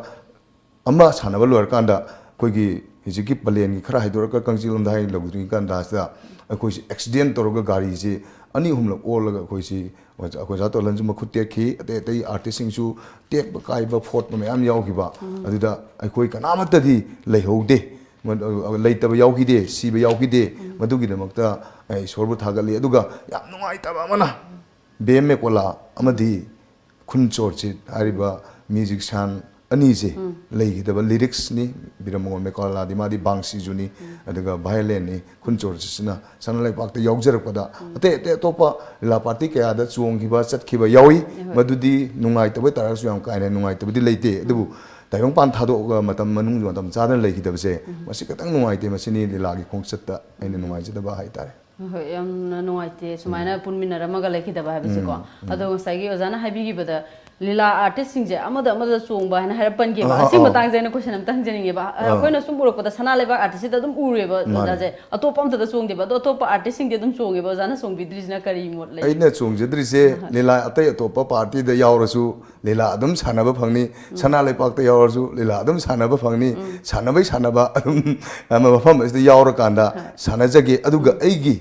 ꯑꯃ ꯁꯥꯟꯅꯕ ꯂꯣꯏꯔꯀꯥꯟꯗ ꯑꯩꯈꯣꯏꯒꯤ ꯍꯧꯖꯤꯛꯀꯤ ꯄꯂꯦꯟꯒꯤ ꯈꯔ ꯍꯥꯏꯗꯣꯔꯒ ꯀꯪꯆꯤꯂꯣꯝꯗ ꯍꯥꯏ ꯂꯧꯗ꯭ꯔꯤꯉꯩ ꯀꯥꯟꯗꯥꯁꯤꯗ ꯑꯩꯈꯣꯏꯁꯤ ꯑꯦꯛꯁꯤꯗꯦꯟ ꯇꯧꯔꯒ ꯒꯥꯔꯤꯁꯤ ꯑꯅꯤ ꯑꯍꯨꯝꯂꯛ ꯑꯣꯜꯂꯒ ꯑꯩꯈꯣꯏꯁꯤ ꯑꯣꯖꯥ, ꯑꯣꯖꯥ ꯇꯣꯂꯟꯁꯨ ꯃꯈꯨꯠ ꯇꯦꯛꯈꯤ, ꯑꯇꯩ ꯑꯇꯩ ꯑꯥꯔꯇꯤꯁꯁꯤꯡꯁꯨ ꯇꯦꯛꯄ ꯀꯥꯏꯕ ꯐꯣꯠꯄ ꯃꯌꯥꯝ ꯌꯥꯎꯈꯤꯕ꯫ ꯑꯗꯨꯗ ꯑꯩꯈꯣꯏ ꯀꯅꯥꯃꯠꯇꯗꯤ ꯂꯩꯍꯧꯗꯦ, ꯃ-, ꯂꯩꯇꯕ ꯌꯥꯎꯈꯤꯗꯦ, ꯁꯤꯕ ꯌꯥꯎꯈꯤꯗꯦ꯫ ꯃꯗꯨꯒꯤꯗꯃꯛꯇ ꯑꯩ ꯏꯁꯣꯔꯕꯨ ꯊꯥꯒꯠꯂꯤ꯫ ꯑꯗꯨꯒ ꯌꯥꯝ ꯅꯨꯡꯉꯥꯏꯇꯕ ꯑꯃꯅ ꯕꯦꯝ ꯃꯦꯀꯣꯂꯥ ꯑꯃꯗꯤ ꯈꯨꯟꯆꯣꯔꯆꯤꯠ ꯍꯥꯏꯔꯤꯕ ꯃ꯭ꯌꯨꯖꯤꯛꯁꯤꯌꯥꯟ ꯑꯅꯤꯁꯦ ꯂꯩꯈꯤꯗꯕ꯫ ꯂꯤꯔꯤꯛꯁꯅꯤ ꯕꯤꯔꯝꯃꯣꯍꯟ ꯃꯦꯀꯣꯂꯥꯗꯤ, ꯃꯥꯗꯤ ꯕꯥꯡꯁꯤꯖꯨꯅꯤ, ꯑꯗꯨꯒ ꯚꯥꯏꯑꯣꯂꯦꯟꯅꯤ꯫ ꯈꯨꯟꯆꯣꯔꯆꯤꯠꯁꯤꯅ ꯁꯅꯥ ꯂꯩꯕꯥꯛꯇ ꯌꯥꯎꯖꯔꯛꯄꯗ ꯑꯇꯩ ꯑꯇꯩ ꯑꯇꯣꯞꯄ ꯂꯤꯂꯥ ꯄꯥꯔꯇꯤ ꯀꯌꯥꯗ ꯆꯣꯡꯈꯤꯕ, ꯆꯠꯈꯤꯕ ꯌꯥꯎꯏ꯫ ꯃꯗꯨꯗꯤ ꯅꯨꯡꯉꯥꯏꯇꯕ ꯇꯥꯔꯒꯁꯨ ꯌꯥꯝ ꯀꯥ ꯍꯦꯟꯅ ꯅꯨꯡꯉꯥꯏꯇꯕꯗꯤ ꯂꯩꯇꯦ꯫ ꯑꯗꯨꯕꯨ ꯇꯥꯏꯕꯪꯄꯥꯟ ꯊꯥꯗꯣꯛꯑꯒ ꯃꯇꯝ ꯃꯅꯨꯡ ꯃꯇꯝ ꯆꯥꯗꯅ ꯂꯩꯈꯤꯗꯕꯁꯦ, ꯃꯁꯤ ꯈꯤꯇꯪ ꯅꯨꯡꯉꯥꯏꯇꯦ꯫ ꯃꯁꯤꯅꯤ ꯂꯤꯂꯥꯒꯤ ꯈꯣꯡꯆꯠꯇ ꯑꯩꯅ ꯅꯨꯡꯉꯥꯏꯖꯗꯕ ꯍꯥꯏꯇꯥꯔꯦ꯫ ꯍꯣꯏ, ꯌꯥꯝꯅ ꯅꯨꯡꯉꯥꯏꯇꯦ ꯁꯨꯃꯥꯏꯅ ꯄꯨꯟꯃꯤꯟꯅꯔꯝꯃꯒ ꯂꯩꯈꯤꯗꯕ ꯍꯥꯏꯕꯁꯤꯀꯣ꯫ ꯑꯗꯣ ꯉꯁꯥꯏꯒꯤ ꯑꯣꯖꯥꯅ ꯍꯥꯏꯕꯤꯈꯤꯕꯗ ꯂꯤꯂꯥ ꯑꯥꯔꯇꯤꯁꯁꯤꯡꯁꯦ ꯑꯃꯗ ꯑꯃꯗ ꯆꯣꯡꯕ ꯍꯥꯏꯅ ꯍꯥꯏꯔꯞ ꯄꯟꯈꯤꯕ꯫ ꯑꯥ, ꯑꯁꯤꯒꯤ ꯑꯥ꯫ ꯃꯇꯥꯡꯁꯦ ꯑꯩꯅ ꯀꯣꯏꯁꯟ ꯑꯝꯇ ꯍꯪꯖꯅꯤꯡꯉꯦꯕ꯫ ꯑ, ꯑꯥ꯫ ꯑꯩꯈꯣꯏꯅ ꯁꯨꯝ ꯎꯔꯛꯄꯗ ꯁꯅꯥ ꯂꯩꯕꯥꯛ ꯑꯥꯔꯇꯤꯁꯁꯤꯗ ꯑꯗꯨꯝ ꯎꯔꯦꯕ ꯃꯥꯅꯦ꯫ ꯑꯣꯖꯥꯁꯦ꯫ ꯑꯇꯣꯞꯄ ꯑꯝꯇꯗ ꯆꯣꯡꯗꯦꯕ꯫ ꯑꯗꯣ ꯑꯇꯣꯞꯄ ꯑꯥꯔꯇꯤꯁꯁꯤꯡꯗꯤ ꯑꯗꯨꯝ ꯆꯣꯡꯉꯦꯕ꯫ ꯑꯣꯖꯥꯅ ꯆꯣꯡꯕꯤꯗ꯭ꯔꯤꯁꯤꯅ ꯀꯔꯤ ꯃꯣꯠ ꯂꯩ? ꯑꯩꯅ ꯆꯣꯡꯖꯗ꯭ꯔꯤꯁꯦ ꯂꯤꯂꯥ ꯑꯇꯩ ꯑꯇꯣꯞꯄ ꯄꯥꯔꯇꯤꯗ ꯌꯥꯎꯔꯁꯨ ꯂꯤꯂꯥ ꯑꯗꯨꯝ ꯁꯥꯟꯅꯕ ꯐꯪꯅꯤ꯫ ꯁꯅꯥ ꯂꯩꯄꯥꯛꯇ ꯌꯥꯎꯔꯁꯨ ꯂꯤꯂꯥ ꯑꯗꯨꯝ ꯁꯥꯟꯅꯕ ꯐꯪꯅꯤ꯫ ꯁꯥꯟꯅꯕꯩ ꯁꯥꯟꯅꯕ ꯑꯗꯨꯝ ꯃꯐꯝ ꯑꯁꯤꯗ ꯌꯥꯎꯔꯀꯥꯟꯗ ꯁꯥꯟꯅꯖꯒꯦ꯫ ꯑꯗꯨꯒ ꯑꯩꯒꯤ,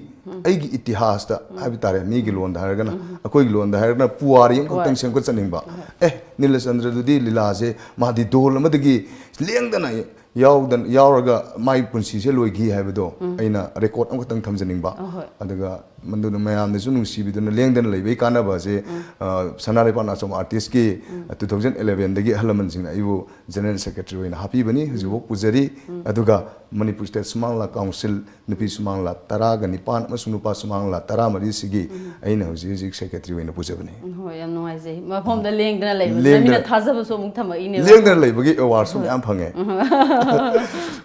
ꯑꯩꯒꯤ ꯏꯇꯤꯍꯥꯁꯇ ꯍꯥꯏꯕ ꯇꯥꯔꯦ, ꯃꯤꯒꯤ ꯂꯣꯟꯗ ꯍꯥꯏꯔꯒꯅ, ꯑꯩꯈꯣꯏꯒꯤ ꯂꯣꯟꯗ ꯍꯥꯏꯔꯒꯅ ꯄꯨꯋꯥꯔꯤ ꯑꯃꯈꯛꯇꯪ ꯁꯦꯝꯒꯠꯆꯅꯤꯡꯕ꯫ ꯑꯦ, ꯅꯤꯂꯆꯟꯗ꯭ꯔꯗꯨꯗꯤ ꯂꯤꯂꯥꯁꯦ ꯃꯥꯗꯤ ꯙꯣꯜ ꯑꯃꯗꯒꯤ ꯂꯦꯡꯗꯅ ꯌꯥꯎꯗꯅ, ꯌꯥꯎꯔꯒ ꯃꯥꯒꯤ ꯄꯨꯟꯁꯤꯁꯦ ꯂꯣꯏꯈꯤ ꯍꯥꯏꯕꯗꯣ ꯑꯩꯅ ꯔꯦꯀꯣꯔꯗ ꯑꯃꯈꯛꯇꯪ ꯊꯝꯖꯅꯤꯡꯕ꯫ ꯑꯗꯨꯒ ꯃꯗꯨꯅ ꯃꯌꯥꯝꯅꯁꯨ ꯅꯨꯡꯁꯤꯕꯤꯗꯨꯅ ꯂꯦꯡꯗꯅ ꯂꯩꯕꯒꯤ ꯀꯥꯟꯅꯕ ꯑꯁꯦ, ꯑ, ꯁꯅꯥ ꯂꯩꯄꯥꯛ ꯅꯥꯆꯣꯝ ꯑꯥꯔꯇꯤꯁꯀꯤ, ꯑ, two thousand eleven ꯗꯒꯤ ꯑꯍꯜ ꯂꯃꯟꯁꯤꯡꯅ ꯑꯩꯕꯨ ꯖꯦꯅꯔꯦꯜ ꯁꯦꯀ꯭ꯔꯦꯇꯔꯤ ꯑꯣꯏꯅ ꯍꯥꯞꯄꯤꯕꯅꯤ꯫ ꯍꯧꯖꯤꯛꯐꯥꯎ ꯄꯨꯖꯔꯤ꯫ ꯑꯗꯨꯒ ꯃꯅꯤꯄꯨꯔ ꯁ꯭ꯇꯦꯠ ꯁꯨꯃꯥꯡ ꯂꯤꯂꯥ ꯀꯥꯎꯟꯁꯤꯜ ꯅꯨꯄꯤ ꯁꯨꯃꯥꯡ ꯂꯤꯂꯥ ꯇꯔꯥꯒ ꯅꯤꯄꯥꯟ ꯑꯃꯁꯨꯡ ꯅꯨꯄꯥ ꯁꯨꯃꯥꯡ ꯂꯤꯂꯥ ꯇꯔꯥ ꯃꯔꯤꯁꯤꯒꯤ ꯑꯩꯅ ꯍꯧꯖꯤꯛ ꯍꯧꯖꯤꯛ ꯁꯦꯀ꯭ꯔꯦꯇꯔꯤ ꯑꯣꯏꯅ ꯄꯨꯖꯕꯅꯤ꯫ ꯍꯣꯏ, ꯌꯥꯝ ꯅꯨꯡꯉꯥꯏꯖꯩ꯫ ꯃꯐꯝꯗ ꯂꯦꯡꯗꯅ ꯂꯩꯕꯁꯤꯅ ꯂꯦꯡꯗꯅ ꯃꯤꯅ ꯊꯥꯖꯕꯁꯨ ꯑꯃꯨꯛ ꯊꯝꯃꯛꯏꯅꯦꯕ꯫ ꯂꯦꯡꯗꯅ ꯂꯩꯕꯒꯤ ꯑꯦꯋꯥꯔꯗꯁꯨ ꯃꯌꯥꯝ ꯐꯪꯉꯦ꯫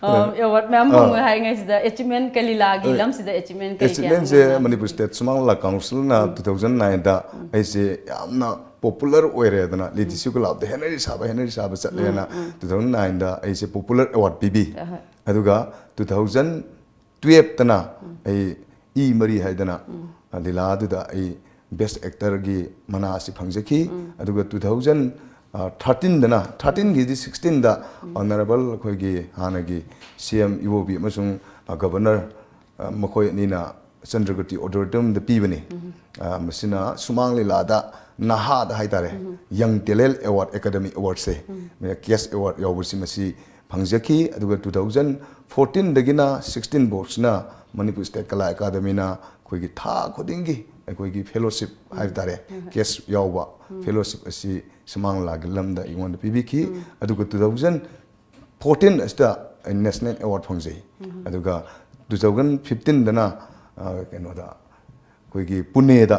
ꯑ, ꯑꯦꯋꯥꯔꯗ ꯃꯌꯥꯝ ꯑꯥ꯫ ꯐꯪꯕ ꯍꯥꯏꯔꯤꯉꯩꯁꯤꯗ ꯑꯦꯆꯤꯞꯃꯦꯟ ꯀꯂꯤꯂꯥꯒꯤ ꯑ, ꯂꯝꯁꯤꯗ ꯑꯦꯆꯤꯞꯃꯦꯟ ꯀꯔꯤ ꯀꯌꯥ ꯑꯦꯆꯤꯞꯃꯦꯟꯁꯦ ꯂꯩꯕ? ꯃꯅꯤꯄꯨꯔ ꯁ꯭ꯇꯦꯠ ꯁꯨꯃꯥꯡ ꯂꯤꯂꯥ ꯀꯥꯎꯟꯁꯤꯜꯅ two thousand nine ꯗ ꯑꯩꯁꯦ ꯌꯥꯝꯅ ꯄꯣꯄꯨꯂꯔ ꯑꯣꯏꯔꯦꯗꯅ, ꯂꯤꯗꯤꯁꯤ ꯒꯨꯂꯥꯞꯇ ꯍꯦꯟꯅꯔꯤ ꯁꯥꯕ, ꯍꯦꯟꯅꯔꯤ ꯁꯥꯕ ꯆꯠꯂꯦꯅ ꯇꯨ ꯊꯥꯎꯖꯟ ꯅꯥꯏꯟꯗ ꯑꯩꯁꯦ ꯄꯣꯄꯨꯂꯔ ꯑꯦꯋꯥꯔꯗ ꯄꯤꯕꯤ꯫ ꯑꯗꯨꯒ ꯇꯨ ꯊꯥꯎꯖꯟ ꯇꯨꯌꯦꯜꯞꯇꯅ ꯑꯩ ꯏ ꯃꯔꯤ ꯍꯥꯏꯗꯅ ꯂꯤꯂꯥꯗꯨꯗ ꯑꯩ ꯕꯦꯁ ꯑꯦꯛꯇꯔꯒꯤ ꯃꯅꯥ ꯑꯁꯤ ꯐꯪꯖꯈꯤ꯫ ꯑꯗꯨꯒ ꯇꯨ ꯊꯥꯎꯖꯟ ꯊꯥꯔꯇꯤꯟꯗꯅ, ꯊꯥꯔꯇꯤꯟꯒꯤꯗꯤ ꯁꯤꯛꯁꯇꯤꯟꯗ ꯑꯣꯅꯔꯦꯕꯜ ꯑꯩꯈꯣꯏꯒꯤ ꯍꯥꯟꯅꯒꯤ ꯁꯤ ꯑꯦꯝ ꯏꯕꯣꯕꯤ ꯑꯃꯁꯨꯡ ꯒꯕꯔꯅꯔ ꯃꯈꯣꯏ ꯑꯅꯤꯅ ꯆꯟꯗ꯭ꯔꯒꯇꯤ ꯑꯣꯗꯤꯇꯣꯔꯤꯌꯝꯗ ꯄꯤꯕꯅꯤ꯫ ꯑ, ꯃꯁꯤꯅ ꯁꯨꯃꯥꯡ ꯂꯤꯂꯥꯗ ꯅꯍꯥꯗ ꯍꯥꯏꯇꯥꯔꯦ, ꯌꯪ ꯇꯦꯂꯦꯟ ꯑꯦꯋꯥꯔꯗ, ꯑꯦꯀꯥꯗꯃꯤ ꯑꯦꯋꯥꯔꯗꯁꯦ, ꯀꯦꯁ ꯑꯦꯋꯥꯔꯗ ꯌꯥꯎꯕꯁꯤ ꯃꯁꯤ ꯐꯪꯖꯈꯤ꯫ ꯑꯗꯨꯒ ꯇꯨ ꯊꯥꯎꯖꯟ ꯐꯣꯔꯇꯤꯟꯗꯒꯤꯅ ꯁꯤꯛꯁꯇꯤꯟ ꯐꯥꯎꯁꯤꯅ ꯃꯅꯤꯄꯨꯔ ꯁ꯭ꯇꯦꯠ ꯀꯂꯥ ꯑꯦꯀꯥꯗꯃꯤꯅ ꯑꯩꯈꯣꯏꯒꯤ ꯊꯥ ꯈꯨꯗꯤꯡꯒꯤ ꯑꯩꯈꯣꯏꯒꯤ ꯐꯦꯂꯣꯁꯤꯞ ꯍꯥꯏꯕ ꯇꯥꯔꯦ, ꯀꯦꯁ ꯌꯥꯎꯕ ꯐꯦꯂꯣꯁꯤꯞ ꯑꯁꯤ ꯁꯨꯃꯥꯡ ꯂꯤꯂꯥꯒꯤ ꯂꯝꯗ ꯑꯩꯉꯣꯟꯗ ꯄꯤꯕꯤꯈꯤ꯫ ꯑꯗꯨꯒ ꯇꯨ ꯊꯥꯎꯖꯟ ꯐꯣꯔꯇꯤꯟ ꯑꯁꯤꯗ ꯑꯩ ꯅꯦꯁꯅꯦꯜ ꯑꯦꯋꯥꯔꯗ ꯐꯪꯖꯩ꯫ ꯑꯗꯨꯒ ꯇꯨ ꯊꯥꯎꯖꯟ ꯐꯤꯐꯇꯤꯟꯗꯅ, ꯑ, ꯀꯩꯅꯣꯗ, ꯑꯩꯈꯣꯏꯒꯤ ꯄꯨꯅꯦꯗ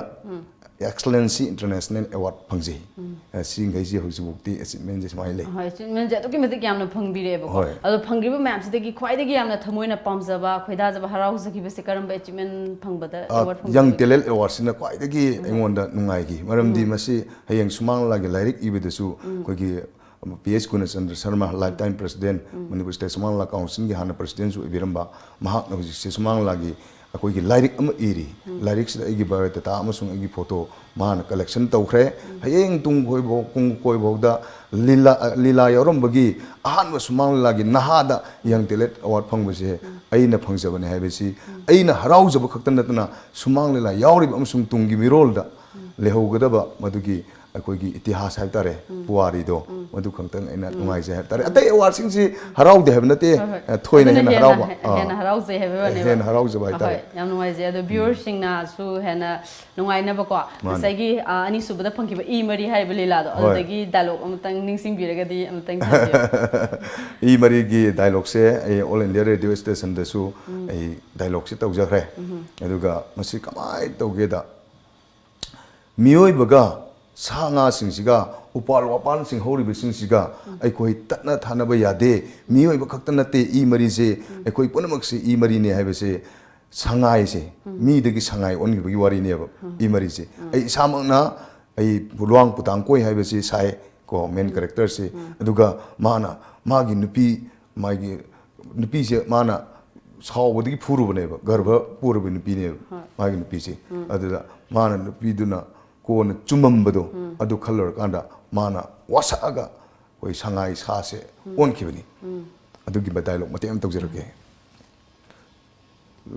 ꯑꯦꯛꯁꯂꯦꯟꯁꯤ ꯏꯟꯇꯔꯅꯦꯁꯅꯦꯜ ꯑꯦꯋꯥꯔꯗ ꯐꯪꯖꯩ꯫ ꯑ, ꯁꯤꯈꯩꯁꯦ ꯍꯧꯖꯤꯛꯐꯥꯎꯗꯤ ꯑꯦꯆꯤꯞꯃꯦꯟꯁꯦ ꯁꯨꯃꯥꯏꯅ ꯂꯩ꯫ ꯍꯣꯏ, ꯑꯦꯆꯤꯞꯃꯦꯟꯁꯦ ꯑꯗꯨꯛꯀꯤ ꯃꯇꯤꯛ ꯌꯥꯝꯅ ꯐꯪꯕꯤꯔꯦꯕꯀꯣ꯫ ꯍꯣꯏ꯫ ꯑꯗꯣ ꯐꯪꯈ꯭ꯔꯤꯕ ꯃꯌꯥꯝꯁꯤꯗꯒꯤ ꯈ꯭ꯋꯥꯏꯗꯒꯤ ꯌꯥꯝꯅ ꯊꯃꯣꯏꯅ ꯄꯥꯝꯖꯕ, ꯈꯣꯏꯗꯥꯖꯕ, ꯍꯔꯥꯎꯖꯈꯤꯕꯁꯦ ꯀꯔꯝꯕ ꯑꯦꯆꯤꯞꯃꯦꯟ ꯐꯪꯕꯗ ꯑ, ꯑꯦꯋꯥꯔꯗ ꯌꯪ ꯐꯪꯕꯗꯒꯤ? ꯇꯦꯂꯦꯟ ꯑꯦꯋꯥꯔꯗꯁꯤꯅ ꯈ꯭ꯋꯥꯏꯗꯒꯤ ꯑꯩꯉꯣꯟꯗ ꯅꯨꯡꯉꯥꯏꯈꯤ꯫ ꯃꯔꯝꯗꯤ ꯃꯁꯤ ꯍꯌꯦꯡ ꯁꯨꯃꯥꯡ ꯂꯤꯂꯥꯒꯤ ꯂꯥꯏꯔꯤꯛ ꯏꯕꯗꯁꯨ ꯑꯩꯈꯣꯏꯒꯤ P S Gunachandra Sharma, lifetime president, Manipur state Sumang Lila ꯀꯥꯎꯟꯁꯤꯜꯒꯤ ꯍꯥꯟꯅ ꯄ꯭ꯔꯁꯤꯗꯦꯟꯁꯨ ꯑꯣꯏꯕꯤꯔꯝꯕ ꯃꯍꯥꯛꯅ ꯍꯧꯖꯤꯛꯁꯦ ꯁꯨꯃꯥꯡ ꯂꯤꯂꯥꯒꯤ ꯑꯩꯈꯣꯏꯒꯤ ꯂꯥꯏꯔꯤꯛ ꯑꯃ ꯏꯔꯤ꯫ ꯂꯥꯏꯔꯤꯛꯁꯤꯗ ꯑꯩꯒꯤ ꯕꯥꯏꯑꯣꯗꯥꯇꯥ ꯑꯃꯁꯨꯡ ꯑꯩꯒꯤ ꯐꯣꯇꯣ ꯃꯥꯅ ꯀꯂꯦꯛꯁꯟ ꯇꯧꯈ꯭ꯔꯦ꯫ ꯍꯌꯦꯡ ꯇꯨꯡ ꯀꯣꯏꯕ, ꯇꯨꯡ ꯀꯣꯏꯕꯐꯥꯎꯗ ꯂꯤꯂꯥ, ꯂꯤꯂꯥ ꯌꯥꯎꯔꯝꯕꯒꯤ ꯑꯍꯥꯟꯕ ꯁꯨꯃꯥꯡ ꯂꯤꯂꯥꯒꯤ ꯅꯍꯥꯗ ꯌꯪ ꯇꯦꯂꯦꯟ ꯑꯦꯋꯥꯔꯗ ꯐꯪꯕꯁꯦ ꯑꯩꯅ ꯐꯪꯖꯕꯅꯦ ꯍꯥꯏꯕꯁꯤ ꯑꯩꯅ ꯍꯔꯥꯎꯖꯕ ꯈꯛꯇ ꯅꯠꯇꯅ ꯁꯨꯃꯥꯡ ꯂꯤꯂꯥ ꯌꯥꯎꯔꯤꯕ ꯑꯃꯁꯨꯡ ꯇꯨꯡꯒꯤ ꯃꯤꯔꯣꯜꯗ ꯂꯩꯍꯧꯒꯗꯕ ꯃꯗꯨꯒꯤ ꯑꯩꯈꯣꯏꯒꯤ ꯏꯇꯤꯍꯥꯁ ꯍꯥꯏꯕ ꯇꯥꯔꯦ, ꯄꯨꯋꯥꯔꯤꯗꯣ, ꯃꯗꯨ ꯈꯛꯇꯪ ꯑꯩꯅ ꯅꯨꯡꯉꯥꯏꯖꯩ ꯍꯥꯏꯕ ꯇꯥꯔꯦ꯫ ꯑꯇꯩ ꯑꯦꯋꯥꯔꯗꯁꯤꯡꯁꯤ ꯍꯔꯥꯎꯗꯦ ꯍꯥꯏꯕ ꯅꯠꯇꯦ, ꯍꯣꯏ, ꯍꯣꯏ꯫ ꯑ, ꯊꯣꯏꯅ ꯑꯗꯨꯅ ꯍꯦꯟꯅ ꯍꯦꯟꯅ, ꯍꯔꯥꯎꯕ, ꯑꯥ, ꯍꯦꯟꯅ ꯍꯔꯥꯎꯖꯩ ꯍꯥꯏꯕꯩ ꯋꯥꯅꯦꯕ꯫ ꯍꯦꯟꯅ ꯍꯔꯥꯎꯖꯕ ꯍꯣꯏ, ꯍꯥꯏꯇꯥꯔꯦ꯫ ꯍꯣꯏ꯫ ꯌꯥꯝ ꯅꯨꯡꯉꯥꯏꯖꯩ꯫ ꯑꯗꯣ ꯚ꯭ꯌꯨꯋꯔꯁꯤꯡꯅꯁꯨ ꯍꯦꯟꯅ ꯅꯨꯡꯉꯥꯏꯅꯕꯀꯣ꯫ ꯃꯥꯅꯦ꯫ ꯉꯁꯥꯏꯒꯤ, ꯑ, ꯑꯅꯤꯁꯨꯕꯗ ꯐꯪꯈꯤꯕ ꯏ ꯃꯔꯤ ꯍꯥꯏꯔꯤꯕ ꯂꯤꯂꯥꯗꯣ, ꯍꯣꯏ꯫ ꯑꯗꯨꯗꯒꯤ ꯗꯥꯏꯂꯣꯒ ꯑꯃꯇꯪ ꯅꯤꯡꯁꯤꯡꯕꯤꯔꯒꯗꯤ ꯑꯃꯇꯪ ꯊꯝꯕꯤꯌꯨ꯫ ꯏ ꯃꯔꯤꯒꯤ ꯗꯥꯏꯂꯣꯒꯁꯦ ꯑꯩ ꯑꯣꯜ ꯏꯟꯗꯤꯌꯥ ꯔꯦꯗꯤꯑꯣ ꯁ꯭ꯇꯦꯁꯟꯗꯁꯨ ꯑꯩ ꯗꯥꯏꯂꯣꯒꯁꯦ ꯇꯧꯖꯈ꯭ꯔꯦ꯫ ꯑꯗꯨꯒ ꯃꯁꯤ ꯀꯃꯥꯏꯅ ꯇꯧꯒꯦꯗ, ꯃꯤꯑꯣꯏꯕꯒ ꯁꯥ ꯉꯥꯁꯤꯡꯁꯤꯒ, ꯎꯄꯥꯜ ꯋꯥꯄꯥꯜꯁꯤꯡ ꯍꯧꯔꯤꯕꯁꯤꯡꯁꯤꯒ ꯑꯩꯈꯣꯏ ꯇꯠꯅ ꯊꯥꯅꯕ ꯌꯥꯗꯦ꯫ ꯃꯤꯑꯣꯏꯕ ꯈꯛꯇ ꯅꯠꯇꯦ ꯏ ꯃꯔꯤꯁꯦ, ꯑꯩꯈꯣꯏ ꯄꯨꯝꯅꯃꯛꯁꯦ ꯏ ꯃꯔꯤꯅꯦ ꯍꯥꯏꯕꯁꯦ, ꯁꯉꯥꯏꯁꯦ ꯃꯤꯗꯒꯤ ꯁꯉꯥꯏ ꯑꯣꯟꯈꯤꯕꯒꯤ ꯋꯥꯔꯤꯅꯦꯕ ꯏ ꯃꯔꯤꯁꯦ꯫ ꯑꯩ ꯏꯁꯥꯃꯛꯅ ꯑꯩ ꯂꯨꯋꯥꯡ ꯄꯨꯇꯥꯡ ꯀꯣꯏ ꯍꯥꯏꯕꯁꯤ ꯁꯥꯏ ꯀꯣ, ꯃꯦꯟ ꯀꯦꯔꯦꯛꯇꯔꯁꯤ꯫ ꯑꯗꯨꯒ ꯃꯥꯅ ꯃꯥꯒꯤ ꯅꯨꯄꯤ, ꯃꯥꯒꯤ ꯅꯨꯄꯤꯁꯦ ꯃꯥꯅ ꯁꯥꯎꯕꯗꯒꯤ ꯐꯨꯔꯨꯕꯅꯦꯕ, ꯒꯔꯚ ꯄꯨꯔꯕ ꯅꯨꯄꯤꯅꯦꯕ꯫ ꯍꯣꯏ꯫ ꯃꯥꯒꯤ ꯅꯨꯄꯤꯁꯦ꯫ ꯑꯗꯨꯗ ꯃꯥꯅ ꯅꯨꯄꯤꯗꯨꯅ ꯀꯣꯟꯅ ꯆꯨꯝꯃꯝꯕꯗꯣ ꯑꯗꯨ ꯈꯜꯂꯨꯔꯀꯥꯟꯗ ꯃꯥꯅ ꯋꯥꯁꯛꯑꯒ ꯑꯩꯈꯣꯏ ꯁꯉꯥꯏ ꯁꯥꯁꯦ ꯑꯣꯟꯈꯤꯕꯅꯤ꯫ ꯑꯗꯨꯒꯤ ꯗꯥꯏꯂꯣꯛ ꯃꯇꯦꯛ ꯑꯃ ꯇꯧꯖꯔꯛꯀꯦ꯫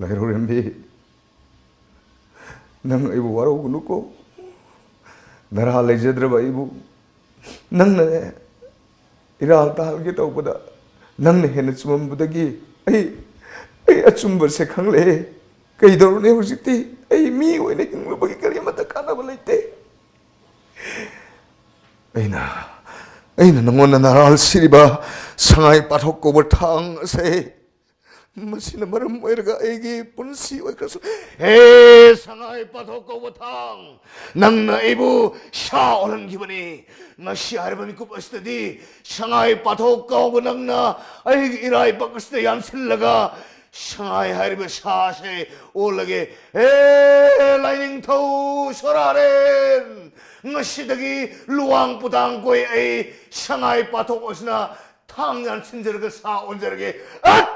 ꯂꯥꯏꯔꯧꯔꯦꯝꯕꯤ, ꯅꯪ ꯑꯩꯕꯨ ꯋꯥꯔꯧꯒꯅꯨꯀꯣ꯫ ꯅꯔꯥ ꯂꯩꯖꯗ꯭ꯔꯕ ꯑꯩꯕꯨ ꯅꯪꯅꯅꯦ ꯏꯔꯥꯜ ꯇꯥꯍꯜꯒꯦ ꯇꯧꯕꯗ ꯅꯪꯅ ꯍꯦꯟꯅ ꯆꯨꯝꯃꯝꯕꯗꯒꯤ ꯑꯩ, ꯑꯩ ꯑꯆꯨꯝꯕꯁꯦ ꯈꯪꯂꯛꯑꯦ꯫ ꯀꯩꯗꯧꯔꯨꯅꯤ ꯍꯧꯖꯤꯛꯇꯤ? ꯑꯩ ꯃꯤ ꯑꯣꯏꯅ ꯍꯤꯡꯂꯨꯕꯒꯤ ꯀꯔꯤꯃꯠꯇ ꯀꯥꯟꯅꯕ ꯂꯩꯇꯦ꯫ ꯑꯩꯅ, ꯑꯩꯅ ꯅꯉꯣꯟꯗ ꯅꯔꯥꯜ ꯁꯤꯔꯤꯕ ꯁꯉꯥꯏ ꯄꯥꯊꯣꯛ ꯀꯧꯕ ꯊꯥꯡ ꯑꯁꯦ, ꯃꯁꯤꯅ ꯃꯔꯝ ꯑꯣꯏꯔꯒ ꯑꯩꯒꯤ ꯄꯨꯟꯁꯤ ꯑꯣꯏꯈ꯭ꯔꯁꯨ꯫ ꯍꯦ ꯁꯉꯥꯏ ꯄꯥꯊꯣꯛ ꯀꯧꯕ ꯊꯥꯡ, ꯅꯪꯅ ꯑꯩꯕꯨ ꯁꯥ ꯑꯣꯜꯍꯟꯈꯤꯕꯅꯤ꯫ ꯉꯁꯤ ꯍꯥꯏꯔꯤꯕ ꯃꯤꯀꯨꯞ ꯑꯁꯤꯗꯗꯤ ꯁꯉꯥꯏ ꯄꯥꯊꯣꯛ ꯀꯧꯕ ꯅꯪꯅ ꯑꯩꯒꯤ ꯏꯔꯥꯏꯕꯛ ꯑꯁꯤꯗ ꯌꯥꯟꯁꯤꯜꯂꯒ ꯁꯉꯥꯏ ꯍꯥꯏꯔꯤꯕ ꯁꯥꯁꯦ ꯑꯣꯜꯂꯒꯦ꯫ ꯍꯦ ꯂꯥꯏꯅꯤꯡꯊꯧ ꯁꯣꯔꯥꯔꯦꯟ, ꯉꯁꯤꯗꯒꯤ ꯂꯨꯋꯥꯡ ꯄꯨꯇꯥꯡ ꯀꯣꯏ ꯑꯩ ꯁꯉꯥꯏ ꯄꯥꯊꯣꯛ ꯑꯁꯤꯅ ꯊꯥꯡ ꯌꯥꯟꯁꯤꯟꯖꯔꯒ ꯁꯥ ꯑꯣꯟꯖꯔꯒꯦ꯫ ꯑꯠ!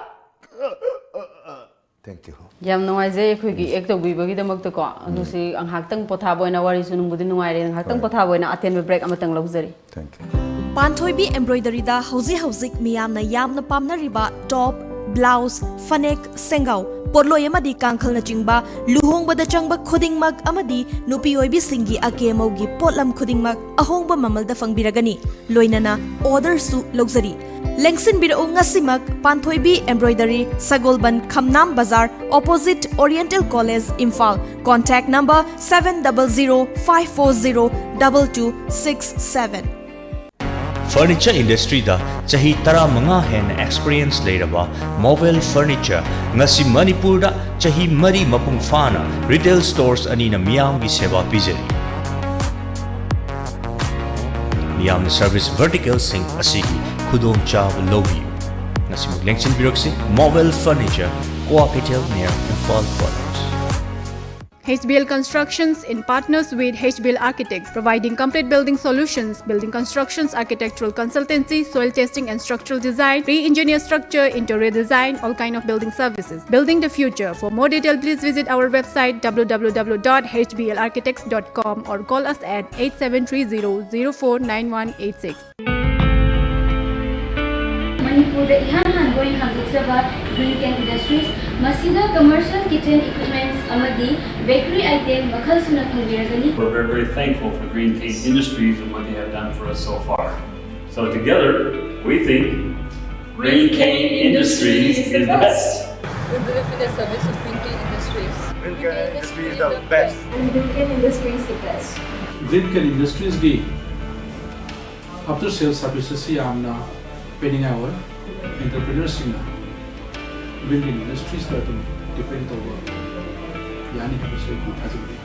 Thank you꯫ ꯌꯥꯝ ꯅꯨꯡꯉꯥꯏꯖꯩ ꯑꯩꯈꯣꯏꯒꯤ ꯑꯦꯛ ꯇꯧꯕꯤꯕꯒꯤꯗꯃꯛꯇꯀꯣ꯫ ꯑꯗꯨ ꯁꯤ ꯉꯥꯏꯍꯥꯛꯇꯪ ꯄꯣꯊꯥꯕ ꯑꯣꯏꯅ, ꯋꯥꯔꯤꯁꯨ ꯅꯨꯡꯕꯨꯗꯤ ꯅꯨꯡꯉꯥꯏꯔꯦ, ꯉꯥꯏꯍꯥꯛꯇꯪ ꯍꯣꯏ꯫ ꯄꯣꯊꯥꯕ ꯑꯣꯏꯅ ꯑꯇꯦꯟꯕ ꯕ꯭ꯔꯦꯛ ꯑꯃꯇꯪ ꯂꯧꯖꯔꯤ꯫ Thank you꯫ ꯄꯥꯟꯊꯣꯏꯕꯤ ꯑꯦꯝꯕ꯭ꯔꯣꯏꯗꯔꯤꯗ ꯍꯧꯖꯤꯛ ꯍꯧꯖꯤꯛ ꯃꯤꯌꯥꯝꯅ ꯌꯥꯝꯅ ꯄꯥꯝꯅꯔꯤꯕ ꯇꯣꯞ, ꯕ꯭ꯂꯥꯎꯁ, ꯐꯅꯦꯛ, ꯁꯦꯡꯒꯥꯎ, ꯄꯣꯠꯂꯣꯏ ꯑꯃꯗꯤ ꯀꯥꯡꯈꯜꯅꯆꯤꯡꯕ ꯂꯨꯍꯣꯡꯕꯗ ꯆꯪꯕ ꯈꯨꯗꯤꯡꯃꯛ ꯑꯃꯗꯤ ꯅꯨꯄꯤ ꯑꯣꯏꯕꯤꯁꯤꯡꯒꯤ ꯑꯀꯦ ꯑꯃꯧꯒꯤ ꯄꯣꯠꯂꯝ ꯈꯨꯗꯤꯡꯃꯛ ꯑꯍꯣꯡꯕ ꯃꯃꯜꯗ ꯐꯪꯕꯤꯔꯒꯅꯤ꯫ ꯂꯣꯏꯅꯅ ꯑꯣꯔꯗꯔꯁꯨ ꯂꯧꯖꯔꯤ꯫ ꯂꯦꯡꯁꯤꯟꯕꯤꯔꯛꯎ ꯉꯁꯤꯃꯛ ꯄꯥꯟꯊꯣꯏꯕꯤ ꯑꯦꯝꯕ꯭ꯔꯣꯏꯗꯔꯤ, ꯁꯒꯣꯜꯕꯟ ꯈꯝꯅꯥꯝ ꯕꯖꯥꯔ, opposite Oriental College, Imphal. Contact number seven double zero five four zero double two six seven꯫ Furniture industryꯗ ꯆꯍꯤ ꯇꯔꯥꯃꯉꯥ ꯍꯦꯟꯅ experience ꯂꯩꯔꯕ ꯃꯣꯕꯦꯜ ꯐꯔꯅꯤꯆꯔ ꯉꯁꯤ ꯃꯅꯤꯄꯨꯔꯗ ꯆꯍꯤ ꯃꯔꯤ ꯃꯄꯨꯡ ꯐꯥꯅ retail stores ꯑꯅꯤꯅ ꯃꯤꯌꯥꯝꯒꯤ ꯁꯦꯕꯥ ꯄꯤꯖꯔꯤ꯫ ꯃꯤꯌꯥꯝꯅ service verticalꯁꯤꯡ ꯑꯁꯤꯒꯤ ꯈꯨꯗꯣꯡꯆꯥꯕ ꯂꯧꯕꯤꯌꯨ꯫ ꯉꯁꯤꯃꯛ ꯂꯦꯡꯁꯤꯟꯕꯤꯔꯛꯁꯤ ꯃꯣꯕꯦꯜ furniture, Kwakeithel near Imphal College꯫ H B L Constructions, in partners with H B L Architects, providing complete building solutions, building constructions, architectural consultancy, soil testing and structural design, pre-engineered structure, interior design, all kind of building services. Building the future. For more detail, please visit our website w w w dot h b l architects dot com or call us at eight seven three zero zero four nine one eight six. ꯃꯅꯤꯄꯨꯔꯗ ꯏꯍꯥꯟ ꯍꯥꯟꯕ ꯑꯣꯏꯅ ꯍꯥꯡꯗꯣꯛꯆꯕ Green Can Industries, ꯃꯁꯤꯗ commercial kitchen equipments ꯑꯃꯗꯤ bakery item ꯃꯈꯜ ꯁꯨꯅ ꯐꯪꯕꯤꯔꯒꯅꯤ꯫ We're very, very thankful for Green Can Industries and what they have done for us so far. So together, we think Green Can Industries is the best. We believe in the service of Green Can Industries. Green Can Industries is the best. And Green Can Industries is the best. Green Can Industries ꯒꯤ after sales services ꯁꯤ ꯌꯥꯝꯅ ꯄꯤꯅꯤꯡꯉꯥꯏ ꯑꯣꯏ꯫ Entrepreneurs ꯁꯤꯡꯅ Green Can Industries ꯇ ꯑꯗꯨꯝ depend ꯇꯧꯕ ꯌꯥꯅꯤ ꯍꯥꯏꯕꯁꯤ ꯑꯩ ꯊꯥꯖꯕ ꯂꯩ꯫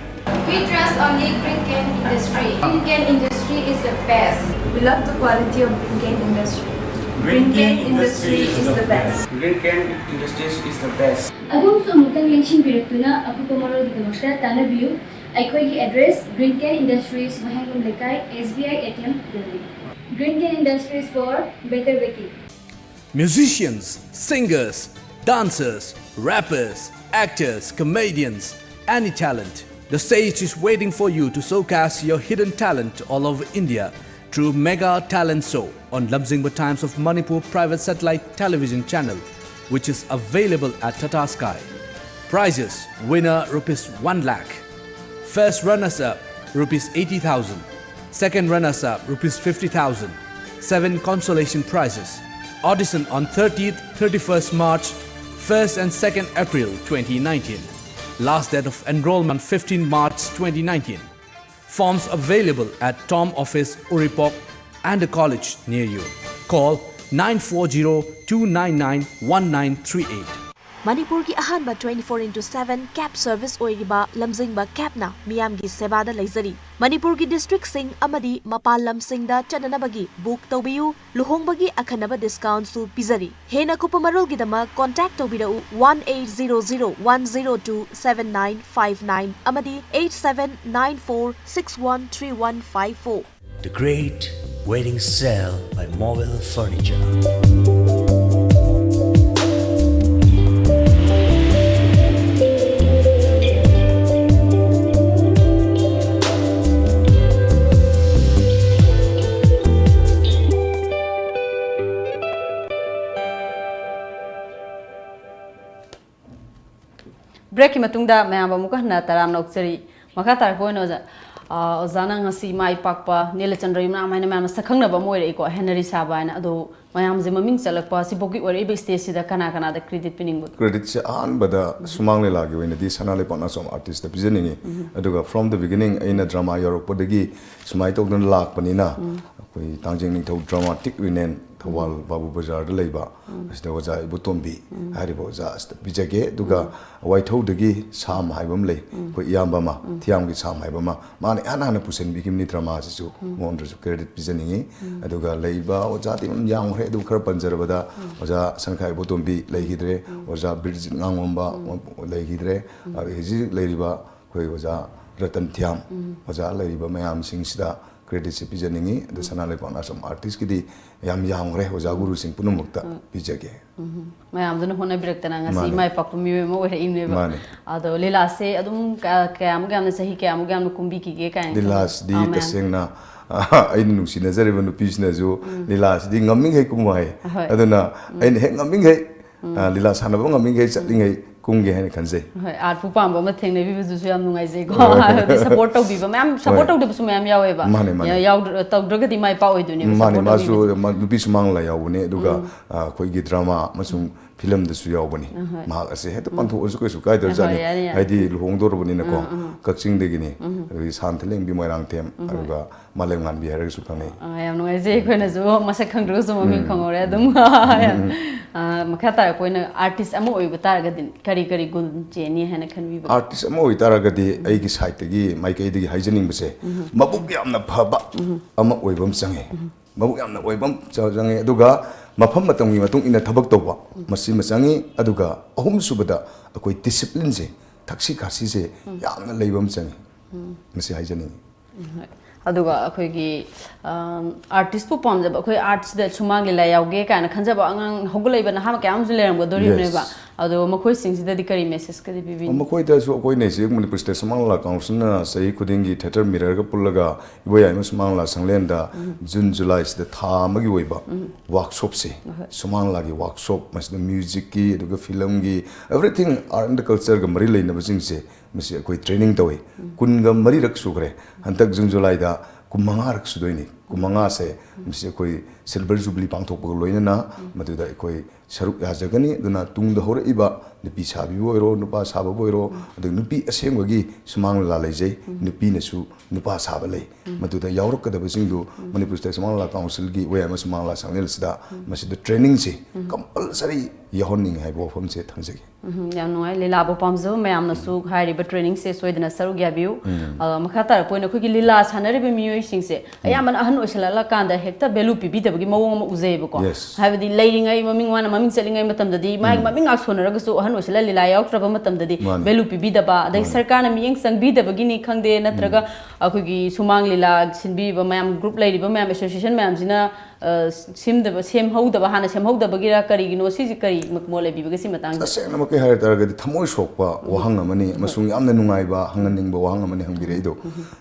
We trust only Green Can Industry. Green Can Industry is the best. We love the quality of Green Can Industry. Green Can Industry is the best. Green Can Industries is the best. ꯑꯗꯣꯝꯁꯨ ꯑꯃꯨꯛꯇꯪ ꯂꯦꯡꯁꯤꯟꯕꯤꯔꯛꯇꯨꯅ ꯑꯀꯨꯞꯄ ꯃꯔꯣꯜꯒꯤꯗꯃꯛꯇ ꯇꯥꯟꯅꯕꯤꯌꯨ꯫ ꯑꯩꯈꯣꯏꯒꯤ address, Green Can Industries, ꯋꯥꯍꯦꯡꯕꯝ ꯂꯩꯀꯥꯏ, S B I A T M building. Green Can Industries for better baking. Musicians, singers, dancers, rappers, actors, comedians, any talent. The stage is waiting for you to showcase your hidden talent all over India through Mega Talent Show on Lamjingba Times of Manipur private satellite television channel, which is available at Tata Sky. Prizes: winner rupees one lakh, first runners up rupees eighty thousand, second runners up rupees fifty thousand, seven consolation prizes. Audition on thirtieth, thirty-first March, first and second April twenty nineteen. Last date of enrollment fifteen March twenty nineteen. Forms available at Tom Office, Uripok, and a college near you. Call nine four zero two nine nine one nine three eight. ꯃꯅꯤꯄꯨꯔꯒꯤ ꯑꯍꯥꯟꯕ twenty four into seven cab service ꯑꯣꯏꯔꯤꯕ ꯂꯝꯖꯤꯡꯕ cabꯅ ꯃꯤꯌꯥꯝꯒꯤ ꯁꯦꯕꯥꯗ ꯂꯩꯖꯔꯤ꯫ ꯃꯅꯤꯄꯨꯔꯒꯤ districtꯁꯤꯡ ꯑꯃꯗꯤ ꯃꯄꯥꯟ ꯂꯝꯁꯤꯡꯗ ꯆꯠꯅꯅꯕꯒꯤ book ꯇꯧꯕꯤꯌꯨ꯫ ꯂꯨꯍꯣꯡꯕꯒꯤ ꯑꯈꯟꯅꯕ discountꯁꯨ ꯄꯤꯖꯔꯤ꯫ ꯍꯦꯟꯅ ꯀꯨꯞꯄ ꯃꯔꯣꯜꯒꯤꯗꯃꯛ contact ꯇꯧꯕꯤꯔꯛꯎ one eight zero zero one zero two seven nine five nine ꯑꯃꯗꯤ eight seven nine four six one three one five four꯫ The Great Wedding Sale by Mobile Furniture. Breakꯀꯤ ꯃꯇꯨꯡꯗ ꯃꯌꯥꯝꯕꯨ ꯑꯃꯨꯛꯀ ꯍꯟꯅ ꯇꯔꯥꯝꯅ ꯑꯣꯛꯆꯔꯤ꯫ ꯃꯈꯥ ꯇꯥꯔꯛꯄ ꯑꯣꯏꯅ ꯑꯣꯖꯥ, ꯑ, ꯑꯣꯖꯥꯅ ꯉꯁꯤ ꯃꯥꯏ ꯄꯥꯛꯄ ꯅꯤꯂꯆꯟꯗ꯭ꯔ ꯌꯨꯝꯅꯥꯝ ꯍꯥꯏꯅ ꯃꯌꯥꯝꯅ ꯁꯛꯈꯪꯅꯕ ꯑꯃ ꯑꯣꯏꯔꯛꯏꯀꯣ, ꯍꯦꯟꯅꯔꯤ ꯁꯥꯕ ꯍꯥꯏꯅ꯫ ꯑꯗꯣ ꯃꯌꯥꯝꯁꯦ ꯃꯃꯤꯡ ꯆꯠꯂꯛꯄ ꯑꯁꯤꯐꯥꯎꯒꯤ ꯑꯣꯏꯔꯛꯏꯕ stageꯁꯤꯗ ꯀꯅꯥ ꯀꯅꯥꯗ credit ꯄꯤꯅꯤꯡꯕꯒꯦ? Creditꯁꯦ ꯑꯍꯥꯟꯕꯗ ꯁꯨꯃꯥꯡ ꯂꯤꯂꯥꯒꯤ ꯑꯣꯏꯅꯗꯤ ꯁꯅꯥ ꯂꯩꯄꯥꯛ ꯅꯥꯆꯣꯝ artistꯇ ꯄꯤꯖꯅꯤꯡꯉꯤ꯫ ꯑꯗꯨꯒ from the beginning ꯑꯩꯅ drama ꯌꯥꯎꯔꯛꯄꯗꯒꯤ ꯁꯨꯃꯥꯏꯅ ꯇꯧꯗꯅ ꯂꯥꯛꯄꯅꯤꯅ ꯑꯩꯈꯣꯏ ꯊꯥꯡꯖꯤꯡ ꯅꯤꯡꯊꯧ Dramatic Union ꯊꯧꯕꯥꯜ ꯕꯥꯕꯨ ꯕꯖꯥꯔꯗ ꯂꯩꯕ ꯑꯁꯤꯗ ꯑꯣꯖꯥ ꯏꯕꯣꯇꯣꯝꯕꯤ ꯍꯥꯏꯔꯤꯕ ꯑꯣꯖꯥ ꯑꯁꯤꯗ ꯄꯤꯖꯒꯦ꯫ ꯑꯗꯨꯒ ꯋꯥꯏꯊꯧꯗꯒꯤ ꯁꯥꯝ ꯍꯥꯏꯕ ꯑꯃ ꯂꯩ, ꯑꯩꯈꯣꯏ ꯏꯌꯥꯝꯕ ꯑꯃ, ꯊꯤꯌꯥꯝꯒꯤ ꯁꯥꯝ ꯍꯥꯏꯕ ꯑꯃ, ꯃꯥꯅ ꯏꯍꯥꯟ ꯍꯥꯟꯅ ꯄꯨꯁꯤꯟꯕꯤꯈꯤꯕꯅꯤ dramaꯁꯤꯁꯨ꯫ ꯃꯉꯣꯟꯗꯁꯨ credit ꯄꯤꯖꯅꯤꯡꯉꯤ꯫ ꯑꯗꯨꯒ ꯂꯩꯔꯤꯕ ꯑꯣꯖꯥꯗꯤ ꯑꯗꯨꯝ ꯌꯥꯝꯈ꯭ꯔꯦ, ꯑꯗꯨ ꯈꯔ ꯄꯟꯖꯔꯕꯗ ꯑꯣꯖꯥ ꯁꯟꯈꯥꯏ ꯏꯕꯣꯇꯣꯝꯕꯤ ꯂꯩꯈꯤꯗ꯭ꯔꯦ, ꯑꯣꯖꯥ ꯕꯤꯔꯖꯤꯠ ꯉꯥꯉꯣꯝꯕ ꯂꯩꯈꯤꯗ꯭ꯔꯦ, ꯑꯗꯒꯤ ꯍꯧꯖꯤꯛ ꯂꯩꯔꯤꯕ ꯑꯩꯈꯣꯏ ꯑꯣꯖꯥ ꯔꯇꯟ ꯊꯤꯌꯥꯝ, ꯑꯣꯖꯥ ꯂꯩꯔꯤꯕ ꯃꯌꯥꯝꯁꯤꯡꯁꯤꯗ creditꯁꯦ ꯄꯤꯖꯅꯤꯡꯉꯤ꯫ ꯑꯗꯨ ꯁꯅꯥ ꯂꯩꯄꯥꯛ ꯅꯥꯆꯣꯝ artistꯀꯤꯗꯤ ꯌꯥꯝ ꯌꯥꯝꯈ꯭ꯔꯦ, ꯑꯣꯖꯥ ꯒꯨꯔꯨꯁꯤꯡ ꯄꯨꯝꯅꯃꯛꯇ ꯄꯤꯖꯒꯦ꯫ ꯃꯌꯥꯝꯗꯨꯅ ꯍꯣꯠꯅꯕꯤꯔꯛꯇꯅ ꯉꯁꯤ ꯃꯥꯅꯦ꯫ ꯃꯥꯏ ꯄꯥꯛꯄ ꯃꯤꯑꯣꯏ ꯑꯃ ꯑꯣꯏꯔꯛꯏꯅꯦꯕ꯫ ꯃꯥꯅꯦ꯫ ꯑꯗꯣ ꯂꯤꯂꯥꯁꯦ ꯑꯗꯨꯝ ꯀ-, ꯀꯌꯥꯃꯨꯛ ꯌꯥꯝꯅ, ꯆꯍꯤ ꯀꯌꯥꯃꯨꯛ ꯌꯥꯝꯅ ꯀꯨꯝꯕꯤꯈꯤꯒꯦ ꯀꯥꯏꯅ ꯈꯟꯕ? ꯂꯤꯂꯥꯁꯤꯗꯤ ꯑꯥ, ꯃꯌꯥꯝ꯫ ꯇꯁꯦꯡꯅ, ꯑꯩꯅ ꯅꯨꯡꯁꯤꯅꯖꯔꯤꯕ ꯅꯨꯄꯤꯁꯤꯅꯁꯨ ꯂꯤꯂꯥꯁꯤꯗꯤ ꯉꯝꯃꯤꯈꯩ ꯀꯨꯝꯃꯨ ꯍꯥꯏ꯫ ꯍꯣꯏ꯫ ꯑꯗꯨꯅ ꯑꯩꯅ ꯍꯦꯛ ꯉꯝꯃꯤꯈꯩ, ꯑ, ꯂꯤꯂꯥ ꯁꯥꯟꯅꯕ ꯉꯝꯃꯤꯈꯩ ꯆꯠꯂꯤꯉꯩ ꯀꯨꯝꯒꯦ ꯍꯥꯏꯅ ꯈꯟꯖꯩ꯫ ꯍꯣꯏ, artꯐꯨ ꯄꯥꯝꯕ ꯑꯃ ꯊꯦꯡꯅꯕꯤꯕꯗꯨꯁꯨ ꯌꯥꯝ ꯅꯨꯡꯉꯥꯏꯖꯩꯀꯣ꯫ ꯍꯣꯏ꯫ ꯍꯥꯏꯕꯗꯤ support ꯇꯧꯕꯤꯕ ꯃꯌꯥꯝ, support ꯍꯣꯏ꯫ ꯇꯧꯗꯕꯁꯨ ꯃꯌꯥꯝ ꯌꯥꯎꯋꯦꯕ꯫ ꯃꯥꯅꯦ, ꯃꯥꯅꯦ꯫ ꯌꯥ-, ꯌꯥꯎꯗ꯭ꯔ-, ꯇꯧꯗ꯭ꯔꯒꯗꯤ ꯃꯥꯏ ꯄꯥꯛꯑꯣꯏꯗꯣꯏꯅꯦꯕ, ꯃꯥꯅꯦ, support ꯃꯥꯁꯨ, ꯇꯧꯕꯤꯕ꯫ ꯃꯥ-, ꯅꯨꯄꯤ ꯁꯨꯃꯥꯡ ꯂꯤꯂꯥ ꯌꯥꯎꯕꯅꯦ, ꯑꯗꯨꯒ, ꯑ, ꯑꯩꯈꯣꯏꯒꯤ drama ꯑꯃꯁꯨꯡ filmꯗꯁꯨ ꯌꯥꯎꯕꯅꯤ꯫ ꯑꯍꯣꯏ꯫ ꯃꯍꯥꯛ ꯑꯁꯦ ꯍꯦꯛꯇ ꯄꯟꯊꯣꯛꯑꯁꯨ ꯀꯩꯁꯨ ꯀꯥꯏꯗꯕꯖꯥꯠꯅꯤ꯫ ꯍꯣꯏ, ꯌꯥꯅꯤ, ꯌꯥꯅꯤ꯫ ꯍꯥꯏꯗꯤ ꯂꯨꯍꯣꯡꯗꯧꯔꯕꯅꯤꯅꯀꯣ, ꯎꯝ, ꯎꯝ꯫ ꯀꯛꯆꯤꯡꯗꯒꯤꯅꯤ꯫ ꯑꯗꯒꯤ ꯁꯥꯟꯊꯂꯦꯡꯕꯤ ꯃꯣꯏꯔꯥꯡꯊꯦꯝ, ꯎꯝ, ꯍꯣꯏ꯫ ꯑꯗꯨꯒ ꯃꯥꯂꯦꯝꯉꯥꯟꯕꯤ ꯍꯥꯏꯔꯒꯁꯨ ꯈꯪꯅꯩ꯫ ꯑ, ꯌꯥꯝ ꯅꯨꯡꯉꯥꯏꯖꯩ꯫ ꯑꯩꯈꯣꯏꯅꯁꯨ ꯃꯁꯛ ꯈꯪꯗ꯭ꯔꯒꯁꯨ ꯃꯃꯤꯡ ꯎꯝ꯫ ꯈꯪꯍꯧꯔꯦ ꯑꯗꯨꯝ꯫ ꯎꯝ꯫ ꯑ, ꯃꯈꯥ ꯇꯥꯔꯛꯄ ꯑꯣꯏꯅ ꯑꯥꯔꯇꯤꯁ ꯑꯃ ꯑꯣꯏꯕ ꯇꯥꯔꯒꯗꯤ ꯀꯔꯤ ꯀꯔꯤ ꯒꯨꯟ ꯆꯦꯟꯅꯤ ꯍꯥꯏꯅ ꯈꯟꯕꯤꯕꯒꯦ? ꯑꯥꯔꯇꯤꯁ ꯑꯃ ꯑꯣꯏꯇꯥꯔꯒꯗꯤ ꯑꯩꯒꯤ ꯁꯥꯏꯠꯇꯒꯤ, ꯃꯥꯏꯀꯩꯗꯒꯤ ꯍꯥꯏꯖꯅꯤꯡꯕꯁꯦ, ꯃꯕꯨꯛ ꯌꯥꯝꯅ ꯐꯕ ꯑꯃ ꯑꯣꯏꯕ ꯑꯃ ꯆꯪꯉꯦ꯫ ꯃꯕꯨꯛ ꯌꯥꯝꯅ ꯑꯣꯏꯕ ꯑꯃ ꯆ- ꯆꯪꯉꯦ꯫ ꯑꯗꯨꯒ ꯃꯐꯝ ꯃꯇꯝꯒꯤ ꯃꯇꯨꯡ ꯏꯟꯅ ꯊꯕꯛ ꯇꯧꯕ, ꯃꯁꯤ ꯑꯃ ꯆꯪꯉꯤ꯫ ꯑꯗꯨꯒ ꯑꯍꯨꯝꯁꯨꯕꯗ ꯑꯩꯈꯣꯏ ꯗꯤꯁꯤꯄ꯭ꯂꯤꯟꯁꯦ, ꯊꯛꯁꯤ ꯈꯥꯁꯤꯁꯦ ꯌꯥꯝꯅ ꯂꯩꯕ ꯑꯃ ꯆꯪꯉꯤ꯫ ꯃꯁꯤ ꯍꯥꯏꯖꯅꯤꯡꯉꯤ꯫ ꯎꯝ, ꯍꯣꯏ꯫ ꯑꯗꯨꯒ ꯑꯩꯈꯣꯏꯒꯤ, ꯑꯝ, ꯑꯥꯔꯇꯤꯁꯄꯨ ꯄꯥꯝꯖꯕ, ꯑꯩꯈꯣꯏ ꯑꯥꯔꯠꯁꯤꯗ ꯁꯨꯃꯥꯡ ꯂꯤꯂꯥ ꯌꯥꯎꯒꯦ ꯀꯥꯏꯅ ꯈꯟꯖꯕ ꯑꯉꯥꯡ ꯍꯧꯒꯠꯂꯛꯏꯕ ꯅꯍꯥ ꯀꯌꯥ ꯑꯃꯁꯨ ꯂꯩꯔꯝꯒꯗꯣꯔꯤꯕꯅꯦꯕ꯫ Yes. ꯑꯗꯣ ꯃꯈꯣꯏꯁꯤꯡꯁꯤꯗꯗꯤ ꯀꯔꯤ ꯃꯦꯁꯦꯖꯀꯗꯤ ꯄꯤꯕꯤꯅꯤ? ꯃꯈꯣꯏꯗꯁꯨ ꯑꯩꯈꯣꯏꯅ ꯍꯧꯖꯤꯛ ꯃꯅꯤꯄꯨꯔ ꯁ꯭ꯇꯦꯠ ꯁꯨꯃꯥꯡ ꯂꯤꯂꯥ ꯀꯥꯎꯟꯁꯤꯜꯅ ꯆꯍꯤ ꯈꯨꯗꯤꯡꯒꯤ ꯊꯤꯌꯦꯇꯔ ꯃꯤꯔꯔꯒ ꯄꯨꯜꯂꯒ ꯏꯕꯣꯌꯥꯏꯃ ꯁꯨꯃꯥꯡ ꯂꯤꯂꯥ ꯁꯪꯂꯦꯟꯗ ꯖꯨꯟ ꯖꯨꯂꯥꯏꯁꯤꯗ ꯊꯥ ꯑꯃꯒꯤ ꯑꯣꯏꯕ ꯋꯥꯔꯛꯁꯣꯞꯁꯦ, ꯍꯣꯏ꯫ ꯁꯨꯃꯥꯡ ꯂꯤꯂꯥꯒꯤ ꯋꯥꯔꯛꯁꯣꯞ, ꯃꯁꯤꯗ ꯃ꯭ꯌꯨꯖꯤꯛꯀꯤ, ꯑꯗꯨꯒ ꯐꯤꯂꯝꯒꯤ, everything, art and cultureꯒ ꯃꯔꯤ ꯂꯩꯅꯕꯁꯤꯡꯁꯦ, ꯃꯁꯤ ꯑꯩꯈꯣꯏ ꯇ꯭ꯔꯦꯅꯤꯡ ꯇꯧꯏ꯫ ꯀꯨꯟꯒ ꯃꯔꯤꯔꯛ ꯁꯨꯈ꯭ꯔꯦ꯫ ꯍꯟꯗꯛ ꯖꯨꯟ ꯖꯨꯂꯥꯏꯗ ꯀꯨꯟꯃꯉꯥꯔꯛ ꯁꯨꯗꯣꯏꯅꯤ꯫ ꯀꯨꯟꯃꯉꯥꯁꯦ ꯃꯁꯤ ꯑꯩꯈꯣꯏ ꯁꯤꯜꯚꯔ ꯖꯨꯕꯤꯂꯤ ꯄꯥꯡꯊꯣꯛꯄꯒ ꯂꯣꯏꯅꯅ ꯃꯗꯨꯗ ꯑꯩꯈꯣꯏ ꯁꯔꯨꯛ ꯌꯥꯖꯒꯅꯤ꯫ ꯑꯗꯨꯅ ꯇꯨꯡꯗ ꯍꯧꯔꯛꯏꯕ ꯅꯨꯄꯤ ꯁꯥꯕꯤꯕꯨ ꯑꯣꯏꯔꯣ, ꯅꯨꯄꯥ ꯁꯥꯕꯕꯨ ꯑꯣꯏꯔꯣ, ꯑꯗꯨ ꯅꯨꯄꯤ ꯑꯁꯦꯡꯕꯒꯤ ꯁꯨꯃꯥꯡ ꯂꯤꯂꯥ ꯂꯩꯖꯩ, ꯅꯨꯄꯤꯅꯁꯨ ꯅꯨꯄꯥ ꯁꯥꯕ ꯂꯩ꯫ ꯃꯗꯨꯗ ꯌꯥꯎꯔꯛꯀꯗꯕꯁꯤꯡꯗꯨ ꯃꯅꯤꯄꯨꯔ ꯁ꯭ꯇꯦꯠ ꯁꯨꯃꯥꯡ ꯂꯤꯂꯥ ꯀꯥꯎꯟꯁꯤꯜꯒꯤ ꯏꯕꯣꯌꯥꯏꯃ ꯁꯨꯃꯥꯡ ꯂꯤꯂꯥ ꯁꯪꯂꯦꯟ ꯑꯁꯤꯗ ꯃꯁꯤꯗ ꯇ꯭ꯔꯦꯅꯤꯡꯁꯦ ꯀꯝꯄꯜꯁꯔꯤ ꯌꯥꯎꯍꯟꯅꯤꯡꯉꯤ ꯍꯥꯏꯕ ꯋꯥꯐꯝꯁꯦ ꯊꯝꯖꯒꯦ꯫ ꯎꯝ, ꯌꯥꯝ ꯅꯨꯡꯉꯥꯏ꯫ ꯂꯤꯂꯥꯕꯨ ꯄꯥꯝꯖꯕ ꯃꯌꯥꯝꯅꯁꯨ ꯍꯥꯏꯔꯤꯕ ꯇ꯭ꯔꯦꯅꯤꯡꯁꯦ ꯁꯣꯏꯗꯅ ꯁꯔꯨꯛ ꯌꯥꯕꯤꯌꯨ꯫ ꯑ, ꯃꯈꯥ ꯇꯥꯔꯛꯄ ꯑꯣꯏꯅ ꯑꯩꯈꯣꯏꯒꯤ ꯂꯤꯂꯥ ꯁꯥꯟꯅꯔꯤꯕ ꯃꯤꯑꯣꯏꯁꯤꯡꯁꯦ ꯑꯌꯥꯝꯕꯅ ꯑꯍꯟ ꯑꯣꯏꯁꯜꯂꯛꯂꯀꯥꯟꯗ ꯍꯦꯛꯇ ꯚꯦꯂꯨ ꯄꯤꯕꯤꯗꯕꯒꯤ ꯃꯑꯣꯡ ꯑꯃ ꯎꯖꯩꯌꯦꯕꯀꯣ꯫ Yes. ꯍꯥꯏꯕꯗꯤ ꯂꯩꯔꯤꯉꯩ ꯃꯃꯤꯡ, ꯃꯥꯅ ꯃꯃꯤꯡ ꯆꯠꯂꯤꯉꯩ ꯃꯇꯝꯗꯗꯤ ꯃꯥꯒꯤ ꯃꯃꯤꯡ ꯉꯥꯛ ꯁꯣꯟꯅꯔꯒꯁꯨ ꯑꯍꯟ ꯑꯣꯏꯁꯜꯂ ꯂꯤꯂꯥ ꯌꯥꯎꯔꯛꯇ꯭ꯔꯕ ꯃꯇꯝꯗꯗꯤ ꯃꯥꯅꯤ꯫ ꯚꯦꯂꯨ ꯄꯤꯕꯤꯗꯕ, ꯑꯗꯩ ꯃꯥꯅꯤ꯫ ꯁꯔꯀꯥꯔꯅ ꯃꯤꯠꯌꯦꯡ ꯆꯪꯕꯤꯗꯕꯒꯤꯅꯤ ꯈꯪꯗꯦ, ꯅꯠꯇ꯭ꯔꯒ ꯑꯩꯈꯣꯏꯒꯤ ꯁꯨꯃꯥꯡ ꯂꯤꯂꯥ ꯁꯤꯟꯕꯤꯕ ꯃꯌꯥꯝ, ꯒ꯭ꯔꯨꯞ ꯂꯩꯔꯤꯕ ꯃꯌꯥꯝ, ꯑꯦꯁꯣꯁꯤꯌꯦꯁꯟ ꯃꯌꯥꯝꯁꯤꯅ ꯑ, ꯁꯦꯝꯗꯕ, ꯁꯦꯝꯍꯧꯗꯕ, ꯍꯥꯟꯅ ꯁꯦꯝꯍꯧꯗꯕꯒꯤꯔ ꯀꯔꯤꯒꯤꯅꯣ, ꯁꯤꯁꯤ ꯀꯔꯤ ꯃꯣꯠ ꯂꯩꯕꯤꯕꯒꯦ ꯁꯤ ꯃꯇꯥꯡꯗ? ꯇꯁꯦꯡꯅꯃꯛꯀꯤ ꯍꯥꯏ ꯇꯥꯔꯒꯗꯤ ꯊꯃꯣꯏ ꯁꯣꯛꯄ ꯋꯥꯍꯪ ꯑꯃꯅꯤ ꯑꯃꯁꯨꯡ ꯌꯥꯝꯅ ꯅꯨꯡꯉꯥꯏꯕ, ꯍꯪꯍꯟꯅꯤꯡꯕ ꯋꯥꯍꯪ ꯑꯃꯅꯤ ꯍꯪꯕꯤꯔꯛꯏꯗꯣ꯫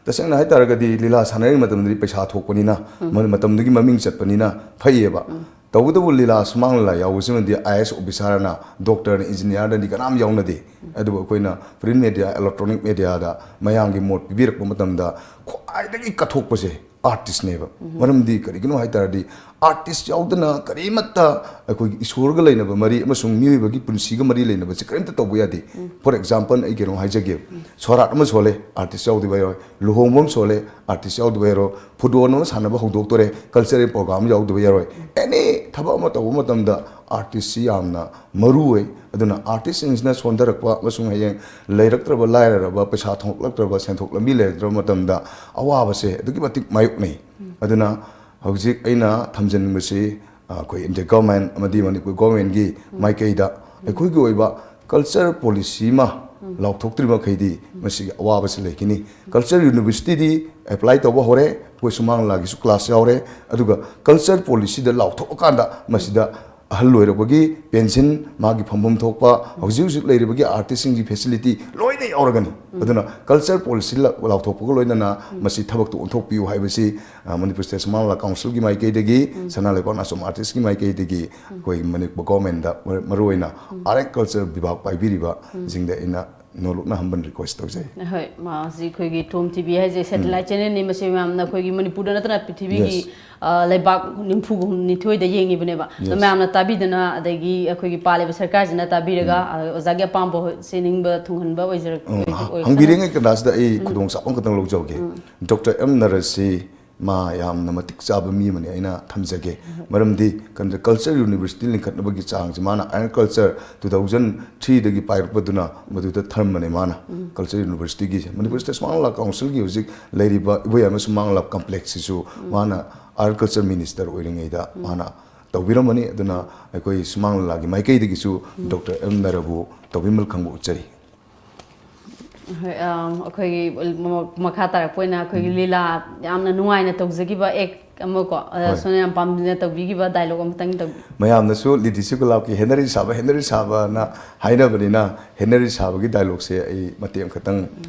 ꯇꯁꯦꯡꯅ ꯍꯥꯏ ꯇꯥꯔꯒꯗꯤ ꯂꯤꯂꯥ ꯁꯥꯟꯅꯔꯤꯉꯩ ꯃꯇꯝꯗꯗꯤ ꯄꯩꯁꯥ ꯊꯣꯛꯄꯅꯤꯅ, ꯃ-, ꯃꯇꯝꯗꯨꯒꯤ ꯃꯃꯤꯡ ꯆꯠꯄꯅꯤꯅ ꯐꯩꯌꯦꯕ꯫ ꯇꯧꯕꯇꯕꯨ ꯂꯤꯂꯥ, ꯁꯨꯃꯥꯡ ꯂꯤꯂꯥ ꯌꯥꯎꯕꯁꯤꯃꯗꯤ ꯑꯥꯏ ꯑꯦ ꯑꯦꯁ ꯑꯣꯐꯤꯁꯥꯔꯅ, ꯗꯣꯛꯇꯔꯅ, ꯏꯟꯖꯤꯅꯤꯌꯥꯔꯅꯗꯤ ꯀꯅꯥꯝ ꯌꯥꯎꯅꯗꯦ꯫ ꯑꯗꯨꯕꯨ ꯑꯩꯈꯣꯏꯅ ꯄ꯭ꯔꯤꯟꯠ ꯃꯦꯗꯤꯌꯥ, ꯏꯂꯦꯛꯇ꯭ꯔꯣꯅꯤꯛ ꯃꯦꯗꯤꯌꯥꯗ ꯃꯌꯥꯝꯒꯤ ꯃꯣꯠ ꯄꯤꯕꯤꯔꯛꯄ ꯃꯇꯝꯗ ꯈ꯭ꯋꯥꯏꯗꯒꯤ ꯀꯠꯊꯣꯛꯄꯁꯦ ꯑꯥꯔꯇꯤꯁꯅꯦꯕ꯫ ꯃꯔꯝꯗꯤ ꯀꯔꯤꯒꯤꯅꯣ ꯍꯥꯏ ꯇꯥꯔꯗꯤ, ꯑꯥꯔꯇꯤꯁ ꯌꯥꯎꯗꯅ ꯀꯔꯤꯃꯠꯇ ꯑꯩꯈꯣꯏꯒꯤ ꯏꯁꯣꯔꯒ ꯂꯩꯅꯕ ꯃꯔꯤ ꯑꯃꯁꯨꯡ ꯃꯤꯑꯣꯏꯕꯒꯤ ꯄꯨꯟꯁꯤꯒ ꯃꯔꯤ ꯂꯩꯅꯕꯁꯦ ꯀꯔꯤꯝꯇ ꯇꯧꯕ ꯌꯥꯗꯦ꯫ ꯐꯣꯔ ꯑꯦꯛꯖꯥꯝꯄꯜ, ꯑꯩ ꯀꯩꯅꯣ ꯍꯥꯏꯖꯒꯦ꯫ ꯁꯣꯔꯥꯠ ꯑꯃ ꯁꯣꯜꯂꯦ, ꯑꯥꯔꯇꯤꯁ ꯌꯥꯎꯗꯕ ꯌꯥꯔꯣꯏ꯫ ꯂꯨꯍꯣꯡꯕ ꯑꯃ ꯁꯣꯜꯂꯦ, ꯑꯥꯔꯇꯤꯁ ꯌꯥꯎꯗꯕ ꯌꯥꯔꯣꯏ꯫ ꯐꯨꯠꯕꯣꯜ ꯑꯃ ꯁꯥꯟꯅꯕ ꯍꯧꯗꯣꯛꯇꯣꯔꯦ, ꯀꯜꯆꯔꯦꯜ ꯄ꯭ꯔꯣꯒ꯭ꯔꯥꯝ ꯌꯥꯎꯗꯕ ꯌꯥꯔꯣꯏ꯫ ꯑꯦꯅꯤ ꯊꯕꯛ ꯑꯃ ꯇꯧꯕ ꯃꯇꯝꯗ ꯑꯥꯔꯇꯤꯁꯁꯤ ꯌꯥꯝꯅ ꯃꯔꯨ ꯑꯣꯏ꯫ ꯑꯗꯨꯅ ꯑꯥꯔꯇꯤꯁꯁꯤꯡꯁꯤꯅ ꯁꯣꯟꯊꯔꯛꯄ ꯑꯃꯁꯨꯡ ꯍꯌꯦꯡ ꯂꯩꯔꯛꯇ꯭ꯔꯕ, ꯂꯥꯏꯔꯔꯕ, ꯄꯩꯁꯥ ꯊꯣꯛꯂꯛꯇ꯭ꯔꯕ, ꯁꯦꯟꯊꯣꯛ ꯂꯝꯕꯤ ꯂꯩꯔꯛꯇ꯭ꯔꯕ ꯃꯇꯝꯗ ꯑꯋꯥꯕꯁꯦ ꯑꯗꯨꯛꯀꯤ ꯃꯇꯤꯛ ꯃꯥꯌꯣꯛꯅꯩ꯫ ꯑꯗꯨꯅ ꯍꯧꯖꯤꯛ ꯑꯩꯅ ꯊꯝꯖꯅꯤꯡꯕꯁꯤ, ꯑ, ꯑꯩꯈꯣꯏ ꯏꯟꯗꯤꯌꯥ ꯒꯣꯔꯃꯦꯟ ꯑꯃꯗꯤ ꯃꯅꯤꯄꯨꯔ ꯒꯣꯔꯃꯦꯟꯒꯤ ꯃꯥꯏꯀꯩꯗ ꯑꯩꯈꯣꯏꯒꯤ ꯑꯣꯏꯕ ꯀꯜꯆꯔ ꯄꯣꯂꯤꯁꯤ ꯑꯃ ꯂꯥꯎꯊꯣꯛꯇ꯭ꯔꯤ ꯃꯈꯩꯗꯤ ꯃꯁꯤꯒꯤ ꯑꯋꯥꯕꯁꯤ ꯂꯩꯈꯤꯅꯤ꯫ ꯀꯜꯆꯔ ꯌꯨꯅꯤꯚꯔꯁꯤꯇꯤꯗꯤ ꯑꯦꯄ꯭ꯂꯥꯏ ꯇꯧꯕ ꯍꯧꯔꯦ, ꯑꯩꯈꯣꯏ ꯁꯨꯃꯥꯡ ꯂꯤꯂꯥꯒꯤꯁꯨ ꯀ꯭ꯂꯥꯁ ꯌꯥꯎꯔꯦ꯫ ꯑꯗꯨꯒ ꯀꯜꯆꯔ ꯄꯣꯂꯤꯁꯤꯗ ꯂꯥꯎꯊꯣꯛꯑꯀꯥꯟꯗ ꯃꯁꯤꯗ ꯑꯍꯜ ꯑꯣꯏꯔꯛꯄꯒꯤ ꯄꯦꯟꯁꯤꯟ, ꯃꯥꯒꯤ ꯐꯝꯐꯝ ꯊꯣꯛꯄ, ꯍꯧꯖꯤꯛ ꯍꯧꯖꯤꯛ ꯂꯩꯔꯤꯕꯒꯤ ꯑꯥꯔꯇꯤꯁꯁꯤꯡꯒꯤ ꯐꯦꯁꯤꯂꯤꯇꯤ ꯂꯣꯏꯅ ꯌꯥꯎꯔꯒꯅꯤ꯫ ꯑꯗꯨꯅ ꯀꯜꯆꯔ ꯄꯣꯂꯤꯁꯤ ꯂ-, ꯂꯥꯎꯊꯣꯛꯄꯒ ꯂꯣꯏꯅꯅ ꯃꯁꯤ ꯊꯕꯛꯇ ꯑꯣꯟꯊꯣꯛꯄꯤꯌꯨ ꯍꯥꯏꯕꯁꯤ, ꯑ, ꯃꯅꯤꯄꯨꯔ ꯁ꯭ꯇꯦꯠ ꯁꯨꯃꯥꯡ ꯂꯤꯂꯥ ꯀꯥꯎꯟꯁꯤꯜꯒꯤ ꯃꯥꯏꯀꯩꯗꯒꯤ, ꯁꯅꯥ ꯂꯩꯕꯥꯛ ꯅꯥꯆꯣꯝ ꯑꯥꯔꯇꯤꯁꯀꯤ ꯃꯥꯏꯀꯩꯗꯒꯤ ꯑꯩꯈꯣꯏ ꯃꯅꯤꯄꯨꯔ ꯒꯣꯔꯃꯦꯟꯗ ꯃꯔꯨ-, ꯃꯔꯨꯑꯣꯏꯅ ꯑꯥꯔꯠ ꯑꯦꯟ ꯀꯜꯆꯔ ꯕꯤꯚꯥꯒ ꯄꯥꯏꯕꯤꯔꯤꯕꯁꯤꯡꯗ ꯑꯩꯅ ꯅꯣꯂꯨꯛꯅ ꯍꯝꯕꯟ ꯔꯤꯀ꯭ꯋꯦꯁ ꯇꯧꯖꯩ꯫ ꯍꯣꯏ, ꯃꯥꯁꯤ ꯑꯩꯈꯣꯏꯒꯤ ꯇꯣꯝ ꯇꯤꯚꯤ ꯍꯥꯏꯁꯦ ꯁꯦꯇꯦꯂꯥꯏꯠ ꯆꯦꯅꯦꯜꯅꯤ꯫ ꯃꯁꯤ ꯃꯌꯥꯝꯅ ꯑꯩꯈꯣꯏꯒꯤ ꯃꯅꯤꯄꯨꯔꯗ ꯅꯠꯇꯅ ꯄ꯭ꯔꯤꯊꯤꯕꯤꯒꯤ, Yes. ꯑ, ꯂꯩꯕꯥꯛ ꯅꯤꯐꯨꯒ ꯍꯨꯝꯅꯤꯊꯣꯏꯗ ꯌꯦꯡꯉꯤꯕꯅꯦꯕ꯫ ꯑꯗꯣ Yes. ꯃꯌꯥꯝꯅ ꯇꯥꯕꯤꯗꯅ, ꯑꯗꯒꯤ ꯑꯩꯈꯣꯏꯒꯤ ꯄꯥꯜꯂꯤꯕ ꯁꯔꯀꯥꯔꯁꯤꯅ ꯇꯥꯕꯤꯔꯒ, ꯑ, ꯑꯣꯖꯥꯒꯤ ꯑꯄꯥꯝꯕ ꯍꯣꯏ, ꯁꯦꯝꯅꯤꯡꯕ ꯊꯨꯡꯍꯟꯕ ꯑꯣꯏꯖꯔꯛ-, ꯎꯝ, ꯑꯣꯏ-, ꯑꯣꯏ-, ꯍꯪꯕꯤꯔꯤꯉꯩ ꯀꯟꯇꯥꯁꯤꯗ ꯑꯩ ꯈꯨꯗꯣꯡꯆꯥꯕ ꯑꯃꯈꯛꯇꯪ ꯂꯧꯖꯍꯧꯒꯦ꯫ ꯗꯣꯛꯇꯔ ꯑꯦꯝ ꯅꯔꯁꯤ ꯃꯥ ꯌꯥꯝꯅ ꯃꯇꯤꯛ ꯆꯥꯕ ꯃꯤ ꯑꯃꯅꯤ ꯑꯩꯅ ꯊꯝꯖꯒꯦ꯫ ꯃꯔꯝꯗꯤ ꯀꯟ-, ꯀꯜꯆꯔ ꯌꯨꯅꯤꯚꯔꯁꯤꯇꯤ ꯂꯤꯡꯈꯠꯅꯕꯒꯤ ꯆꯥꯡꯁꯦ ꯃꯥꯅ ꯑꯥꯔꯠ ꯀꯜꯆꯔ ꯇꯨ ꯊꯥꯎꯖꯟ ꯊ꯭ꯔꯤꯗꯒꯤ ꯄꯥꯏꯔꯛꯄꯗꯨꯅ ꯃꯗꯨꯗ ꯊꯝꯕꯅꯦ ꯃꯥꯅ꯫ ꯀꯜꯆꯔ ꯌꯨꯅꯤꯚꯔꯁꯤꯇꯤꯒꯤꯁꯦ, ꯃꯅꯤꯄꯨꯔ ꯁ꯭ꯇꯦꯠ ꯁꯨꯃꯥꯡ ꯂꯤꯂꯥ ꯀꯥꯎꯟꯁꯤꯜꯒꯤ ꯍꯧꯖꯤꯛ ꯂꯩꯔꯤꯕ ꯏꯕꯣꯌꯥꯏꯃ ꯁꯨꯃꯥꯡ ꯂꯤꯂꯥ ꯀꯝꯄ꯭ꯂꯦꯛꯁꯁꯤꯁꯨ ꯃꯥꯅ ꯑꯥꯔꯠ ꯀꯜꯆꯔ ꯃꯤꯅꯤꯁꯇꯔ ꯑꯣꯏꯔꯤꯉꯩꯗ ꯃꯥꯅ ꯇꯧꯕꯤꯔꯝꯕꯅꯤ꯫ ꯑꯗꯨꯅ ꯑꯩꯈꯣꯏ ꯁꯨꯃꯥꯡ ꯂꯤꯂꯥꯒꯤ ꯃꯥꯏꯀꯩꯗꯒꯤꯁꯨ ꯗꯣꯛꯇꯔ ꯑꯦꯝ ꯅꯔꯕꯨ ꯇꯧꯕꯤꯃꯜ ꯈꯪꯕ ꯎꯠꯆꯔꯤ꯫ ꯍꯣꯏ, ꯑꯝ, ꯑꯩꯈꯣꯏꯒꯤ ꯃ-, ꯃꯈꯥ ꯇꯥꯔꯛꯄ ꯑꯣꯏꯅ ꯑꯩꯈꯣꯏꯒꯤ ꯂꯤꯂꯥ ꯌꯥꯝꯅ ꯅꯨꯡꯉꯥꯏꯅ ꯇꯧꯖꯈꯤꯕ ꯑꯦꯛ ꯑꯃꯀꯣ, ꯑ, ꯍꯣꯏ꯫ ꯁꯣꯝꯅ ꯌꯥꯝ ꯄꯥꯝꯖꯅ ꯇꯧꯕꯤꯈꯤꯕ ꯗꯥꯏꯂꯣꯛ ꯑꯃꯇꯪ ꯇꯧꯕꯤ-, ꯃꯌꯥꯝꯅꯁꯨ ꯂꯤꯗꯤꯁꯤ ꯒꯨꯂꯥꯞꯀꯤ ꯍꯦꯅꯔꯤ ꯁꯥꯕ, ꯍꯦꯅꯔꯤ ꯁꯥꯕꯅ ꯍꯥꯏꯅꯕꯅꯤꯅ, ꯍꯦꯅꯔꯤ ꯁꯥꯕꯒꯤ ꯗꯥꯏꯂꯣꯛꯁꯦ ꯑꯩ ꯃꯇꯦꯛ ꯑꯃꯈꯛꯇꯪ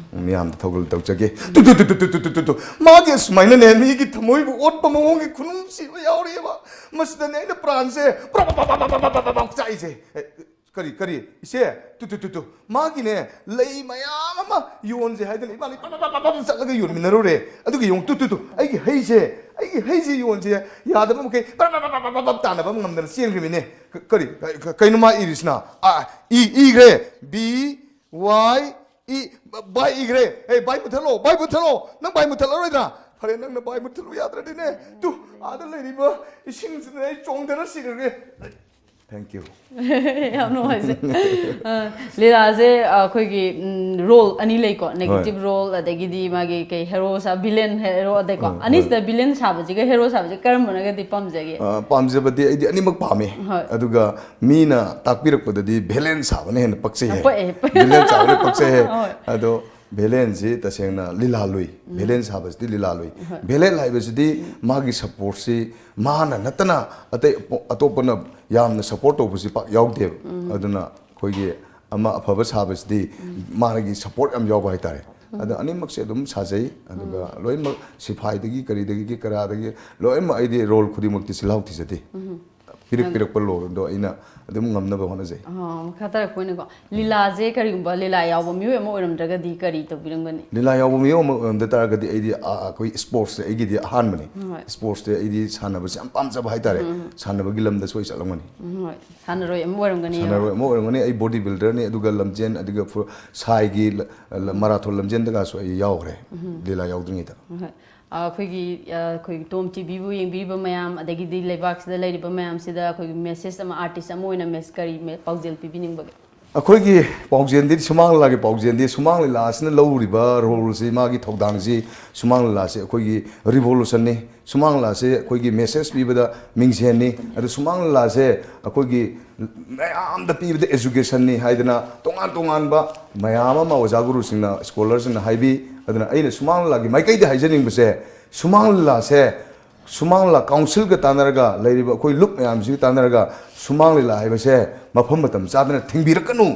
ꯃꯤꯌꯥꯝꯗ ꯊꯧꯒꯜ ꯇꯧꯖꯒꯦ꯫ Two, two, two. ꯃꯥꯒꯤ ꯑꯁꯨꯃꯥꯏꯅꯅꯦ, ꯃꯤꯒꯤ ꯊꯃꯣꯏꯕꯨ ꯑꯣꯠꯄ ꯃꯑꯣꯡꯒꯤ ꯈꯨꯅꯨꯡꯁꯤꯕ ꯌꯥꯎꯔꯤꯑꯕ꯫ ꯃꯁꯤꯗꯅꯦ ꯑꯩꯅ ꯄ꯭ꯔꯥꯟꯁꯦ ꯄ꯭ꯔꯞ, ꯄ꯭ꯔꯞ, ꯄ꯭ꯔꯞ, ꯄ꯭ꯔꯞ ꯆꯥꯛꯏꯁꯦ꯫ ꯑꯦ, ꯀꯔꯤ, ꯀꯔꯤ? ꯏꯆꯦ, ꯇꯨ, ꯇꯨ, ꯇꯨ, ꯇꯨ꯫ ꯃꯥꯒꯤꯅꯦ, ꯂꯩ ꯃꯌꯥꯝ ꯑꯃ ꯌꯣꯟꯁꯦ ꯍꯥꯏꯗꯅ ꯏꯕꯥꯅꯤ ꯄꯞ, ꯄꯞ, ꯄꯞ, ꯄꯞ ꯆꯠꯂꯒ ꯌꯣꯟꯃꯤꯟꯅꯔꯨꯔꯦ꯫ ꯑꯗꯨꯒ ꯌꯦꯡꯉꯨ, ꯇꯨ, ꯇꯨ, ꯇꯨ, ꯑꯩꯒꯤ ꯍꯩꯁꯦ, ꯑꯩꯒꯤ ꯍꯩꯁꯦ ꯌꯣꯟꯁꯦ ꯌꯥꯗꯕ ꯃꯈꯩ ꯄꯞ, ꯄꯞ, ꯄꯞ, ꯄꯞ, ꯄꯞ, ꯄꯞ ꯇꯥꯟꯅꯕ ꯑꯃ ꯉꯝꯗꯅ ꯆꯦꯟꯈ꯭ꯔꯤꯃꯤꯅꯦ꯫ ꯀ-, ꯀꯔꯤ? ꯀ-, ꯀ-, ꯀꯩꯅꯣ ꯃꯥ ꯏꯔꯤꯁꯤꯅ? ꯑꯥ, ꯏ, ꯏꯈ꯭ꯔꯦ꯫ ꯕꯤ, ꯋꯥꯏ, ꯏ, ꯕ-, ꯕꯥꯏ ꯏꯈ꯭ꯔꯦ꯫ ꯑꯦ, ꯕꯥꯏ ꯃꯨꯠꯊꯠꯂꯣ, ꯕꯥꯏ ꯃꯨꯠꯊꯠꯂꯣ꯫ ꯅꯪ ꯕꯥꯏ ꯃꯨꯠꯊꯠꯂꯔꯣꯏꯗ꯭ꯔꯥ? ꯐꯔꯦ, ꯅꯪꯅ ꯕꯥꯏ ꯃꯨꯠꯊꯠꯂꯨ ꯌꯥꯗ꯭ꯔꯗꯤꯅꯦ, ꯇꯨ, ꯑꯥꯗ ꯂꯩꯔꯤꯕ ꯏꯁꯤꯡꯁꯤꯗ ꯑꯩ ꯆꯣꯡꯊꯔ ꯁꯤꯔꯒꯦ꯫ Thank you. ꯌꯥꯝ ꯅꯨꯡꯉꯥꯏꯖꯩ꯫ ꯑ, ꯂꯤꯂꯥꯁꯦ ꯑꯩꯈꯣꯏꯒꯤ ꯔꯣꯜ ꯑꯅꯤ ꯂꯩꯀꯣ, ꯅꯦꯒꯦꯇꯤꯚ ꯔꯣꯜ, ꯑꯗꯒꯤꯗꯤ ꯃꯥꯒꯤ ꯀꯩ ꯍꯦꯔꯣ ꯁꯥ ꯚꯤꯂꯦꯟ ꯍꯦꯔꯣ ꯑꯗꯩꯀꯣ, ꯍꯣꯏ, ꯍꯣꯏ꯫ ꯑꯅꯤꯁꯤꯗ ꯚꯤꯂꯦꯟ ꯁꯥꯕꯁꯤꯒ ꯍꯦꯔꯣ ꯁꯥꯕꯁꯤꯒ ꯀꯔꯝꯕꯅꯒꯗꯤ ꯄꯥꯝꯖꯒꯦ? ꯑ, ꯄꯥꯝꯖꯕꯗꯤ ꯑꯩꯗꯤ ꯑꯅꯤꯃꯛ ꯄꯥꯝꯃꯤ꯫ ꯍꯣꯏ꯫ ꯑꯗꯨꯒ ꯃꯤꯅ ꯇꯥꯛꯄꯤꯔꯛꯄꯗꯗꯤ ꯚꯤꯂꯦꯟ ꯁꯥꯕꯅ ꯍꯦꯟꯅ ꯄꯛꯆꯩ ꯍꯥꯏ꯫ ꯄꯛꯑꯦ, ꯄꯛꯑꯦ꯫ ꯚꯤꯂꯦꯟ ꯁꯥꯕꯅ ꯄꯛꯆꯩ ꯍꯥꯏ꯫ ꯍꯣꯏ꯫ ꯑꯗꯣ ꯚꯤꯂꯦꯟꯁꯤ ꯇꯁꯦꯡꯅ ꯂꯤꯂꯥ ꯂꯨꯏ꯫ ꯚꯤꯂꯦꯟ ꯁꯥꯕꯁꯤꯗꯤ ꯂꯤꯂꯥ ꯂꯨꯏ꯫ ꯍꯣꯏ꯫ ꯚꯤꯂꯦꯟ ꯍꯥꯏꯕꯁꯤꯗꯤ ꯃꯥꯒꯤ ꯁꯞꯄꯣꯔꯠꯁꯤ ꯃꯥꯅ ꯅꯠꯇꯅ ꯑꯇꯩ ꯑꯄꯣ-, ꯑꯇꯣꯞꯄꯅ ꯌꯥꯝꯅ ꯁꯞꯄꯣꯔꯠ ꯇꯧꯕꯁꯤ ꯄꯥꯛ ꯌꯥꯎꯗꯦꯕ꯫ ꯑꯗꯨꯅ ꯑꯩꯈꯣꯏꯒꯤ ꯑꯃ ꯑꯐꯕ ꯁꯥꯕꯁꯤꯗꯤ ꯃꯥꯒꯤ ꯁꯞꯄꯣꯔꯠ ꯌꯥꯝ ꯌꯥꯎꯕ ꯍꯥꯏꯇꯥꯔꯦ꯫ ꯑꯗꯣ ꯑꯅꯤꯃꯛꯁꯦ ꯑꯗꯨꯝ ꯁꯥꯖꯩ꯫ ꯑꯗꯨꯒ ꯂꯣꯏꯅꯃꯛ ꯁꯤꯐꯥꯏꯗꯒꯤ ꯀꯔꯤꯗꯒꯤ ꯀꯔꯥꯗꯒꯤ ꯂꯣꯏꯅꯃꯛ ꯑꯩꯗꯤ ꯔꯣꯜ ꯈꯨꯗꯤꯡꯃꯛꯇꯤ ꯆꯤꯜꯍꯥꯎ ꯊꯤꯖꯗꯦ꯫ ꯄꯤꯔꯛ ꯄꯤꯔꯛꯄ ꯔꯣꯜꯗꯣ ꯑꯩꯅ ꯑꯗꯨꯝ ꯉꯝꯅꯕ ꯍꯣꯠꯅꯖꯩ꯫ ꯑꯥ, ꯃꯈꯥ ꯇꯥꯔꯛꯄ ꯑꯣꯏꯅꯀꯣ, ꯂꯤꯂꯥꯁꯦ ꯀꯔꯤꯒꯨꯝꯕ ꯂꯤꯂꯥ ꯌꯥꯎꯕ ꯃꯤꯑꯣꯏ ꯑꯃ ꯑꯣꯏꯔꯝꯗ꯭ꯔꯒꯗꯤ ꯀꯔꯤ ꯇꯧꯕꯤꯔꯝꯒꯅꯤ? ꯂꯤꯂꯥ ꯌꯥꯎꯕ ꯃꯤꯑꯣꯏ ꯑꯃ ꯑꯣꯏꯔꯝꯗ ꯇꯥꯔꯒꯗꯤ ꯑꯩꯗꯤ, ꯑ, ꯑꯩꯈꯣꯏ ꯏꯁꯄꯣꯔꯠꯁꯇ ꯑꯩꯒꯤꯗꯤ ꯑꯍꯥꯟꯕꯅꯤ꯫ ꯍꯣꯏ꯫ ꯏꯁꯄꯣꯔꯠꯁꯇ ꯑꯩꯗꯤ ꯁꯥꯟꯅꯕꯁꯦ ꯌꯥꯝ ꯄꯥꯝꯖꯕ ꯍꯥꯏꯇꯥꯔꯦ꯫ ꯁꯥꯟꯅꯕꯒꯤ ꯂꯝꯗ ꯁꯣꯏ ꯆꯠꯂꯝꯒꯅꯤ꯫ ꯎꯝ, ꯍꯣꯏ꯫ ꯁꯥꯟꯅꯔꯣꯏ ꯑꯃ ꯑꯣꯏꯔꯝꯒꯅꯤ꯫ ꯁꯥꯟꯅꯔꯣꯏ ꯑꯃ ꯑꯣꯏꯔꯝꯒꯅꯤ꯫ ꯑꯩ ꯕꯣꯗꯤ ꯕꯤꯜꯗꯔꯅꯤ, ꯑꯗꯨꯒ ꯂꯝꯖꯦꯟ, ꯑꯗꯨꯒ ꯐꯨ-, ꯁꯥꯏꯒꯤ ꯂ-, ꯂ-, ꯃꯔꯥꯊꯣꯟ ꯂꯝꯖꯦꯟꯗꯒꯁꯨ ꯑꯩ ꯌꯥꯎꯈ꯭ꯔꯦ, ꯂꯤꯂꯥ ꯌꯥꯎꯗ꯭ꯔꯤꯉꯩꯗ꯫ ꯍꯣꯏ꯫ ꯑ, ꯑꯩꯈꯣꯏꯒꯤ, ꯑ, ꯑꯩꯈꯣꯏꯒꯤ ꯇꯣꯝ ꯇꯤꯚꯤꯕꯨ ꯌꯦꯡꯕꯤꯔꯤꯕ ꯃꯌꯥꯝ, ꯑꯗꯒꯤꯗꯤ ꯂꯩꯕꯥꯛꯁꯤꯗ ꯂꯩꯔꯤꯕ ꯃꯌꯥꯝꯁꯤꯗ ꯑꯩꯈꯣꯏꯒꯤ ꯃꯦꯁꯦꯖ ꯑꯃ, ꯑꯥꯔꯇꯤꯁ ꯑꯃ ꯑꯣꯏꯅ ꯃꯦꯁ-, ꯀꯔꯤ ꯃꯦ-, ꯄꯥꯎꯖꯦꯜ ꯄꯤꯕꯤꯅꯤꯡꯕꯒꯦ? ꯑꯩꯈꯣꯏꯒꯤ ꯄꯥꯎꯖꯦꯜꯗꯤ, ꯁꯨꯃꯥꯡ ꯂꯤꯂꯥꯒꯤ ꯄꯥꯎꯖꯦꯜꯗꯤ, ꯁꯨꯃꯥꯡ ꯂꯤꯂꯥ ꯑꯁꯤꯅ ꯂꯧꯔꯤꯕ ꯔꯣꯜꯁꯤ, ꯃꯥꯒꯤ ꯊꯧꯗꯥꯡꯁꯤ, ꯁꯨꯃꯥꯡ ꯂꯤꯂꯥꯁꯤ ꯑꯩꯈꯣꯏꯒꯤ ꯔꯤꯚꯣꯂꯨꯁꯟꯅꯤ꯫ ꯁꯨꯃꯥꯡ ꯂꯤꯂꯥꯁꯦ ꯑꯩꯈꯣꯏꯒꯤ ꯃꯦꯁꯦꯖ ꯄꯤꯕꯗ ꯃꯤꯡꯁꯦꯟꯅꯤ꯫ ꯑꯗꯨ ꯁꯨꯃꯥꯡ ꯂꯤꯂꯥꯁꯦ ꯑꯩꯈꯣꯏꯒꯤ ꯃꯌꯥꯝꯗ ꯄꯤꯕꯗ ꯑꯦꯖꯨꯀꯦꯁꯟꯅꯤ ꯍꯥꯏꯗꯅ ꯇꯣꯉꯥꯟ ꯇꯣꯉꯥꯟꯕ ꯃꯌꯥꯝ ꯑꯃ ꯑꯣꯖꯥ ꯒꯨꯔꯨꯁꯤꯡꯅ, ꯁ꯭ꯀꯣꯂꯔꯁꯤꯡꯅ ꯍꯥꯏꯕꯤ꯫ ꯑꯗꯨꯅ ꯑꯩꯅ ꯁꯨꯃꯥꯡ ꯂꯤꯂꯥꯒꯤ ꯃꯥꯏꯀꯩꯗ ꯍꯥꯏꯖꯅꯤꯡꯕꯁꯦ, ꯁꯨꯃꯥꯡ ꯂꯤꯂꯥꯁꯦ ꯁꯨꯃꯥꯡ ꯂꯤꯂꯥ ꯀꯥꯎꯟꯁꯤꯜꯒ ꯇꯥꯟꯅꯔꯒ, ꯂꯩꯔꯤꯕ ꯑꯩꯈꯣꯏ ꯂꯨꯞ ꯃꯌꯥꯝꯁꯤꯒ ꯇꯥꯟꯅꯔꯒ, ꯁꯨꯃꯥꯡ ꯂꯤꯂꯥ ꯍꯥꯏꯕꯁꯦ ꯃꯐꯝ ꯃꯇꯝ ꯆꯥꯗꯅ ꯊꯤꯡꯕꯤꯔꯛꯀꯅꯨ,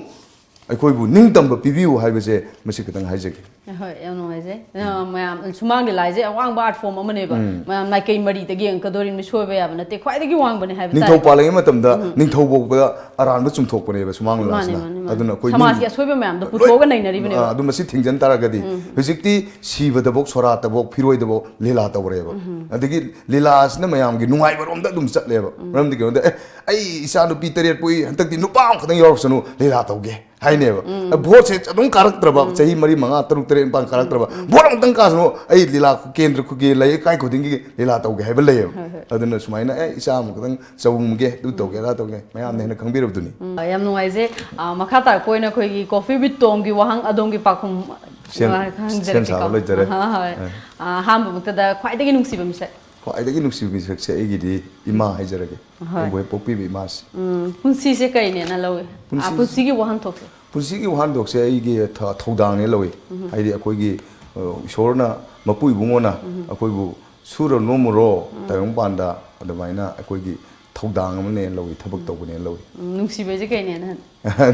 ꯑꯩꯈꯣꯏꯕꯨ ꯅꯤꯡꯇꯝꯕ ꯄꯤꯕꯤꯌꯨ ꯍꯥꯏꯕꯁꯦ ꯃꯁꯤ ꯈꯤꯇꯪ ꯍꯥꯏꯖꯒꯦ꯫ ꯍꯣꯏ, ꯌꯥꯝ ꯅꯨꯡꯉꯥꯏꯖꯩ꯫ ꯑ, ꯃꯌꯥꯝ, ꯁꯨꯃꯥꯡ ꯂꯤꯂꯥ ꯍꯥꯏꯁꯦ ꯑꯋꯥꯡꯕ ꯑꯥꯔꯠ ꯐꯣꯔꯝ ꯑꯃꯅꯦꯕ꯫ ꯃꯌꯥꯝ ꯃꯥꯏꯀꯩ ꯃꯔꯤꯗꯒꯤ ꯌꯦꯡꯉꯛꯀꯗꯣꯔꯤꯕꯅꯤ, ꯁꯣꯏꯕ ꯌꯥꯕ ꯅꯠꯇꯦ, ꯈ꯭ꯋꯥꯏꯗꯒꯤ ꯋꯥꯡꯕꯅꯦ ꯍꯥꯏꯕ ꯇꯥꯔꯦ꯫ ꯅꯤꯡꯊꯧ ꯄꯥꯜꯂꯤꯉꯩ ꯃꯇꯝꯗ ꯅꯤꯡꯊꯧ ꯐꯥꯎꯕꯗ ꯑꯔꯥꯟꯕ ꯆꯨꯝꯊꯣꯛꯄꯅꯦꯕ ꯁꯨꯃꯥꯡ ꯃꯥꯅꯦ, ꯂꯤꯂꯥꯁꯤꯅ꯫ ꯃꯥꯅꯦ, ꯃꯥꯅꯦ꯫ ꯑꯗꯨꯅ ꯑꯩꯈꯣꯏ ꯁꯃꯥꯖꯀꯤ ꯃꯤ-, ꯑꯁꯣꯏꯕ ꯃꯌꯥꯝꯗꯣ ꯂꯣꯏ-, ꯄꯨꯊꯣꯛꯑꯒ ꯅꯩꯅꯔꯤꯕꯅꯦꯕ꯫ ꯑ, ꯑꯗꯨ ꯃꯁꯤ ꯊꯤꯡꯖꯤꯟ ꯇꯥꯔꯒꯗꯤ ꯍꯧꯖꯤꯛꯇꯤ ꯁꯤꯕꯗꯐꯧ ꯁꯣꯔꯥꯠꯇꯐꯧ ꯐꯤꯔꯣꯏꯗꯐꯧ ꯂꯤꯂꯥ ꯇꯧꯔꯦꯕ꯫ ꯑꯗꯒꯤ ꯂꯤꯂꯥꯁꯤꯅ ꯃꯌꯥꯝꯒꯤ ꯅꯨꯡꯉꯥꯏꯕꯔꯣꯝꯗ ꯑꯗꯨꯝ ꯆꯠꯂꯦꯕ꯫ ꯃꯔꯝꯗꯤ ꯀꯩꯅꯣꯗ, "ꯑꯦ, ꯑꯩ ꯏꯆꯥ ꯅꯨꯄꯤ ꯇꯔꯦꯠ ꯄꯣꯛꯏ, ꯍꯟꯗꯛꯇꯤ ꯅꯨꯄꯥ ꯑꯃꯈꯛꯇꯪ ꯌꯥꯎꯔꯛꯁꯅꯨ, ꯂꯤꯂꯥ ꯇꯧꯒꯦ"꯫ ꯍꯥꯏꯅꯦꯕ꯫ ꯚꯣꯠꯁꯦ ꯑꯗꯨꯝ ꯀꯥꯔꯛꯇ꯭ꯔꯕ, ꯆꯍꯤ ꯃꯔꯤ, ꯃꯉꯥ, ꯇꯔꯨꯛ, ꯇꯔꯦꯠ, ꯅꯤꯄꯥꯟ ꯀꯥꯔꯛꯇ꯭ꯔꯕ, ꯚꯣꯠ ꯑꯃꯨꯛꯇꯪ ꯀꯥꯁꯅꯨ, ꯑꯩ ꯂꯤꯂꯥ ꯀꯦꯟꯗ꯭ꯔ ꯈꯨꯒꯤ ꯂꯩꯀꯥꯏ ꯈꯨꯗꯤꯡꯒꯤ ꯂꯤꯂꯥ ꯇꯧꯒꯦ ꯍꯥꯏꯕ ꯂꯩꯌꯦꯕ꯫ ꯍꯣꯏ, ꯍꯣꯏ꯫ ꯑꯗꯨꯅ ꯁꯨꯃꯥꯏꯅ, "ꯑꯦ, ꯏꯆꯥ ꯑꯃꯈꯛꯇꯪ ꯆꯧꯒꯦ, ꯑꯗꯨ ꯇꯧꯒꯦ, ꯑꯗꯥ ꯇꯧꯒꯦ", ꯃꯌꯥꯝꯅ ꯍꯦꯟꯅ ꯈꯪꯕꯤꯔꯕꯗꯨꯅꯤ꯫ ꯎꯝ, ꯌꯥꯝ ꯅꯨꯡꯉꯥꯏꯖꯩ꯫ ꯑ, ꯃꯈꯥ ꯇꯥꯔꯛꯄ ꯑꯣꯏꯅ ꯑꯩꯈꯣꯏꯒꯤ Coffee with Tomꯒꯤ ꯋꯥꯍꯪ ꯑꯗꯣꯝꯒꯤ ꯄꯥꯎꯈꯨꯝ, ꯁꯦꯝ-, ꯑ, ꯍꯪꯖꯔꯛꯀꯦꯀꯣ꯫ ꯁꯦꯝ ꯁꯥꯕ ꯂꯣꯏꯖꯔꯦ꯫ ꯑꯍꯥ, ꯍꯣꯏ꯫ ꯑ꯫ ꯑ, ꯑꯍꯥꯟꯕꯃꯛꯇꯗ ꯈ꯭ꯋꯥꯏꯗꯒꯤ ꯅꯨꯡꯁꯤꯕ ꯃꯤꯁꯛ? ꯈ꯭ꯋꯥꯏꯗꯒꯤ ꯅꯨꯡꯁꯤꯕ ꯃꯤꯁꯛꯁꯦ ꯑꯩꯒꯤꯗꯤ ꯏꯃꯥ ꯍꯥꯏꯖꯔꯒꯦ꯫ ꯍꯣꯏ꯫ ꯑꯩꯕꯨ ꯍꯦꯛ ꯄꯣꯛꯄꯤꯕ ꯏꯃꯥꯁꯤ꯫ ꯎꯝ, ꯄꯨꯟꯁꯤꯁꯦ ꯀꯩꯅꯦꯅ ꯂꯧꯏ? ꯄꯨꯟꯁꯤ-, ꯑꯥ, ꯄꯨꯟꯁꯤꯒꯤ ꯋꯥꯍꯟꯊꯣꯛꯁꯦ? ꯄꯨꯟꯁꯤꯒꯤ ꯋꯥꯍꯟꯊꯣꯛꯁꯦ ꯑꯩꯒꯤ ꯊ-, ꯊꯧꯗꯥꯡꯅꯦ ꯂꯧꯏ꯫ ꯎꯝ꯫ ꯍꯥꯏꯗꯤ ꯑꯩꯈꯣꯏꯒꯤ, ꯑ, ꯏꯁꯣꯔꯅ, ꯃꯄꯨ ꯏꯕꯨꯡꯉꯣꯅ ꯎꯝ꯫ ꯑꯩꯈꯣꯏꯕꯨ "ꯁꯨꯔ ꯅꯣꯝꯃꯨꯔꯣ, ꯎꯝ꯫ ꯇꯥꯏꯕꯪꯄꯥꯟꯗ", ꯑꯗꯨꯃꯥꯏꯅ ꯑꯩꯈꯣꯏꯒꯤ ꯊꯧꯗꯥꯡ ꯑꯃꯅꯦꯅ ꯂꯧꯏ, ꯊꯕꯛ ꯎꯝ꯫ ꯇꯧꯕꯅꯦꯅ ꯂꯧꯏ꯫ ꯎꯝ, ꯅꯨꯡꯁꯤꯕꯁꯦ ꯀꯩꯅꯦꯅ?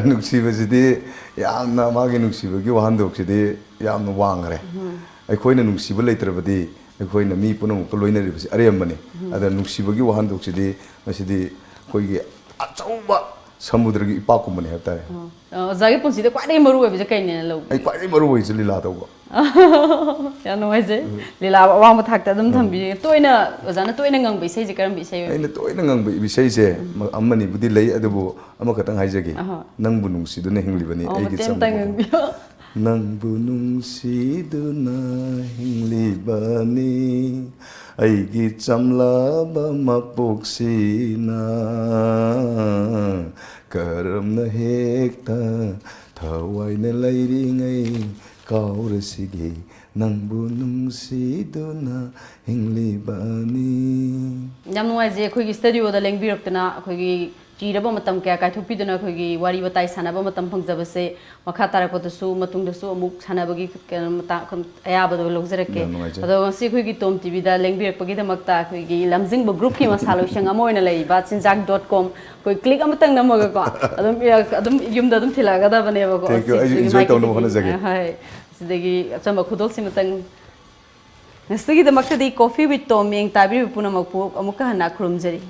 ꯅꯨꯡꯁꯤꯕꯁꯤꯗꯤ ꯌꯥꯝꯅ, ꯃꯥꯒꯤ ꯅꯨꯡꯁꯤꯕꯒꯤ ꯋꯥꯍꯟꯊꯣꯛꯁꯤꯗꯤ ꯌꯥꯝꯅ ꯋꯥꯡꯈ꯭ꯔꯦ꯫ ꯎꯝ꯫ ꯑꯩꯈꯣꯏꯅ ꯅꯨꯡꯁꯤꯕ ꯂꯩꯇ꯭ꯔꯕꯗꯤ ꯑꯩꯈꯣꯏꯅ ꯃꯤ ꯄꯨꯝꯅꯃꯛꯀ ꯂꯣꯏꯅꯔꯤꯕꯁꯤ ꯑꯔꯦꯝꯕꯅꯤ꯫ ꯎꯝ꯫ ꯑꯗ ꯅꯨꯡꯁꯤꯕꯒꯤ ꯋꯥꯍꯟꯊꯣꯛꯁꯤꯗꯤ ꯃꯁꯤꯗꯤ ꯑꯩꯈꯣꯏꯒꯤ ꯑꯆꯧꯕ ꯁꯃꯨꯗ꯭ꯔꯒꯤ ꯏꯄꯥꯛꯀꯨꯝꯕꯅꯤ ꯍꯥꯏꯕ ꯇꯥꯔꯦ꯫ ꯑꯣ꯫ ꯑ, ꯑꯣꯖꯥꯒꯤ ꯄꯨꯟꯁꯤꯗ ꯈ꯭ꯋꯥꯏꯗꯒꯤ ꯃꯔꯨ ꯑꯣꯏꯕꯁꯦ ꯀꯩꯅꯦꯅ ꯂꯧꯒꯦ? ꯑꯩ ꯈ꯭ꯋꯥꯏꯗꯒꯤ ꯃꯔꯨ ꯑꯣꯏꯔꯤꯁꯦ ꯂꯤꯂꯥ ꯇꯧꯕ꯫ ꯌꯥꯝ ꯅꯨꯡꯉꯥꯏꯖꯩ꯫ ꯎꯝ꯫ ꯂꯤꯂꯥ ꯑꯋꯥꯡꯕ ꯊꯥꯛꯇ ꯑꯗꯨꯝ ꯎꯝ꯫ ꯊꯝꯕꯤꯔꯦ꯫ ꯇꯣꯏꯅ, ꯑꯣꯖꯥꯅ ꯇꯣꯏꯅ ꯉꯪꯕ ꯏꯁꯩꯁꯦ ꯀꯔꯝꯕ ꯏꯁꯩ ꯑꯣꯏꯕꯤꯒꯦ? ꯑꯩꯅ ꯇꯣꯏꯅ ꯉꯪꯕ ꯏꯁꯩꯁꯦ ꯎꯝ꯫ ꯃ-, ꯑꯃꯅꯤꯕꯨꯗꯤ ꯂꯩ, ꯑꯗꯨꯕꯨ ꯑꯃꯈꯛꯇꯪ ꯍꯥꯏꯖꯒꯦ꯫ ꯑꯍꯣꯏ꯫ "ꯅꯪꯕꯨ ꯅꯨꯡꯁꯤꯗꯨꯅ ꯍꯤꯡꯂꯤꯕꯅꯤ ꯑꯣ, ꯑꯩꯒꯤ ꯃꯇꯦꯛ ꯑꯃꯇꯪ ꯆꯝꯂꯕ"꯫ ꯉꯪꯕꯤꯌꯣ꯫ "ꯅꯪꯕꯨ ꯅꯨꯡꯁꯤꯗꯨꯅ ꯍꯤꯡꯂꯤꯕꯅꯤ ꯑꯩꯒꯤ ꯆꯝꯂꯕ ꯃꯄꯣꯛꯁꯤꯅ, ꯀꯔꯝꯅ ꯍꯦꯛꯇ ꯊꯋꯥꯏꯅ ꯂꯩꯔꯤꯉꯩ ꯀꯥꯎꯔꯁꯤꯒꯦ, ꯅꯪꯕꯨ ꯅꯨꯡꯁꯤꯗꯨꯅ ꯍꯤꯡꯂꯤꯕꯅꯤ"꯫ ꯌꯥꯝ ꯅꯨꯡꯉꯥꯏꯖꯩ, ꯑꯩꯈꯣꯏꯒꯤ ꯁ꯭ꯇꯨꯗꯤꯑꯣꯗ ꯂꯦꯡꯕꯤꯔꯛꯇꯅ, ꯑꯩꯈꯣꯏꯒꯤ ꯆꯤꯔꯕ ꯃꯇꯝ ꯀꯌꯥ ꯀꯥꯏꯊꯣꯛꯄꯤꯗꯨꯅ ꯑꯩꯈꯣꯏꯒꯤ ꯋꯥꯔꯤ ꯋꯥꯇꯥꯏ ꯁꯥꯟꯅꯕ ꯃꯇꯝ ꯐꯪꯖꯕꯁꯦ꯫ ꯃꯈꯥ ꯇꯥꯔꯛꯄꯗꯁꯨ, ꯃꯇꯨꯡꯗꯁꯨ ꯑꯃꯨꯛ ꯁꯥꯟꯅꯕꯒꯤ ꯀꯩꯅꯣ ꯃꯇꯥꯡ ꯑꯌꯥꯕꯗꯣ ꯂꯧꯖꯔꯛꯀꯦ꯫ ꯌꯥꯝ ꯅꯨꯡꯉꯥꯏꯖꯩ꯫ ꯑꯗꯣ ꯉꯁꯤ ꯑꯩꯈꯣꯏꯒꯤ ꯇꯣꯝ ꯇꯤꯚꯤꯗ ꯂꯦꯡꯕꯤꯔꯛꯄꯒꯤꯗꯃꯛꯇ ꯑꯩꯈꯣꯏꯒꯤ ꯂꯝꯖꯤꯡꯕ ꯒ꯭ꯔꯨꯞꯀꯤ ꯃꯁꯥ ꯂꯣꯏꯁꯪ ꯑꯃ ꯑꯣꯏꯅ ꯂꯩꯔꯤꯕ ꯆꯤꯟꯖꯥꯛ ꯗꯣꯠ ꯀꯣꯝ, ꯑꯩꯈꯣꯏ ꯀ꯭ꯂꯤꯛ ꯑꯃꯇꯪ ꯅꯝꯃꯒꯀꯣ, ꯑꯗꯨꯝ, ꯑꯗꯨꯝ ꯌꯨꯝꯗ ꯑꯗꯨꯝ ꯊꯤꯜꯂꯛꯑꯒꯗꯕꯅꯦꯕꯀꯣ꯫ Thank you꯫ ꯑꯩꯁꯨ ꯁꯤꯁꯤꯒꯤ enjoy ꯇꯧꯅꯕ ꯃꯥꯏꯀꯩꯗꯒꯤ꯫ ꯍꯣꯠꯅꯖꯒꯦ꯫ ꯍꯣꯏ꯫ ꯁꯤꯗꯒꯤ ꯑꯆꯝꯕ ꯈꯨꯗꯣꯜꯁꯤꯃꯇꯪ꯫ ꯉꯁꯤꯒꯤꯗꯃꯛꯇꯗꯤ Coffee with Tom ꯃꯤꯠꯌꯦꯡ ꯇꯥꯕꯤꯔꯤꯕ ꯄꯨꯝꯅꯃꯛꯄꯨ ꯑꯃꯨꯛꯀ ꯍꯟꯅ ꯈꯨꯔꯨꯝꯖꯔꯤ꯫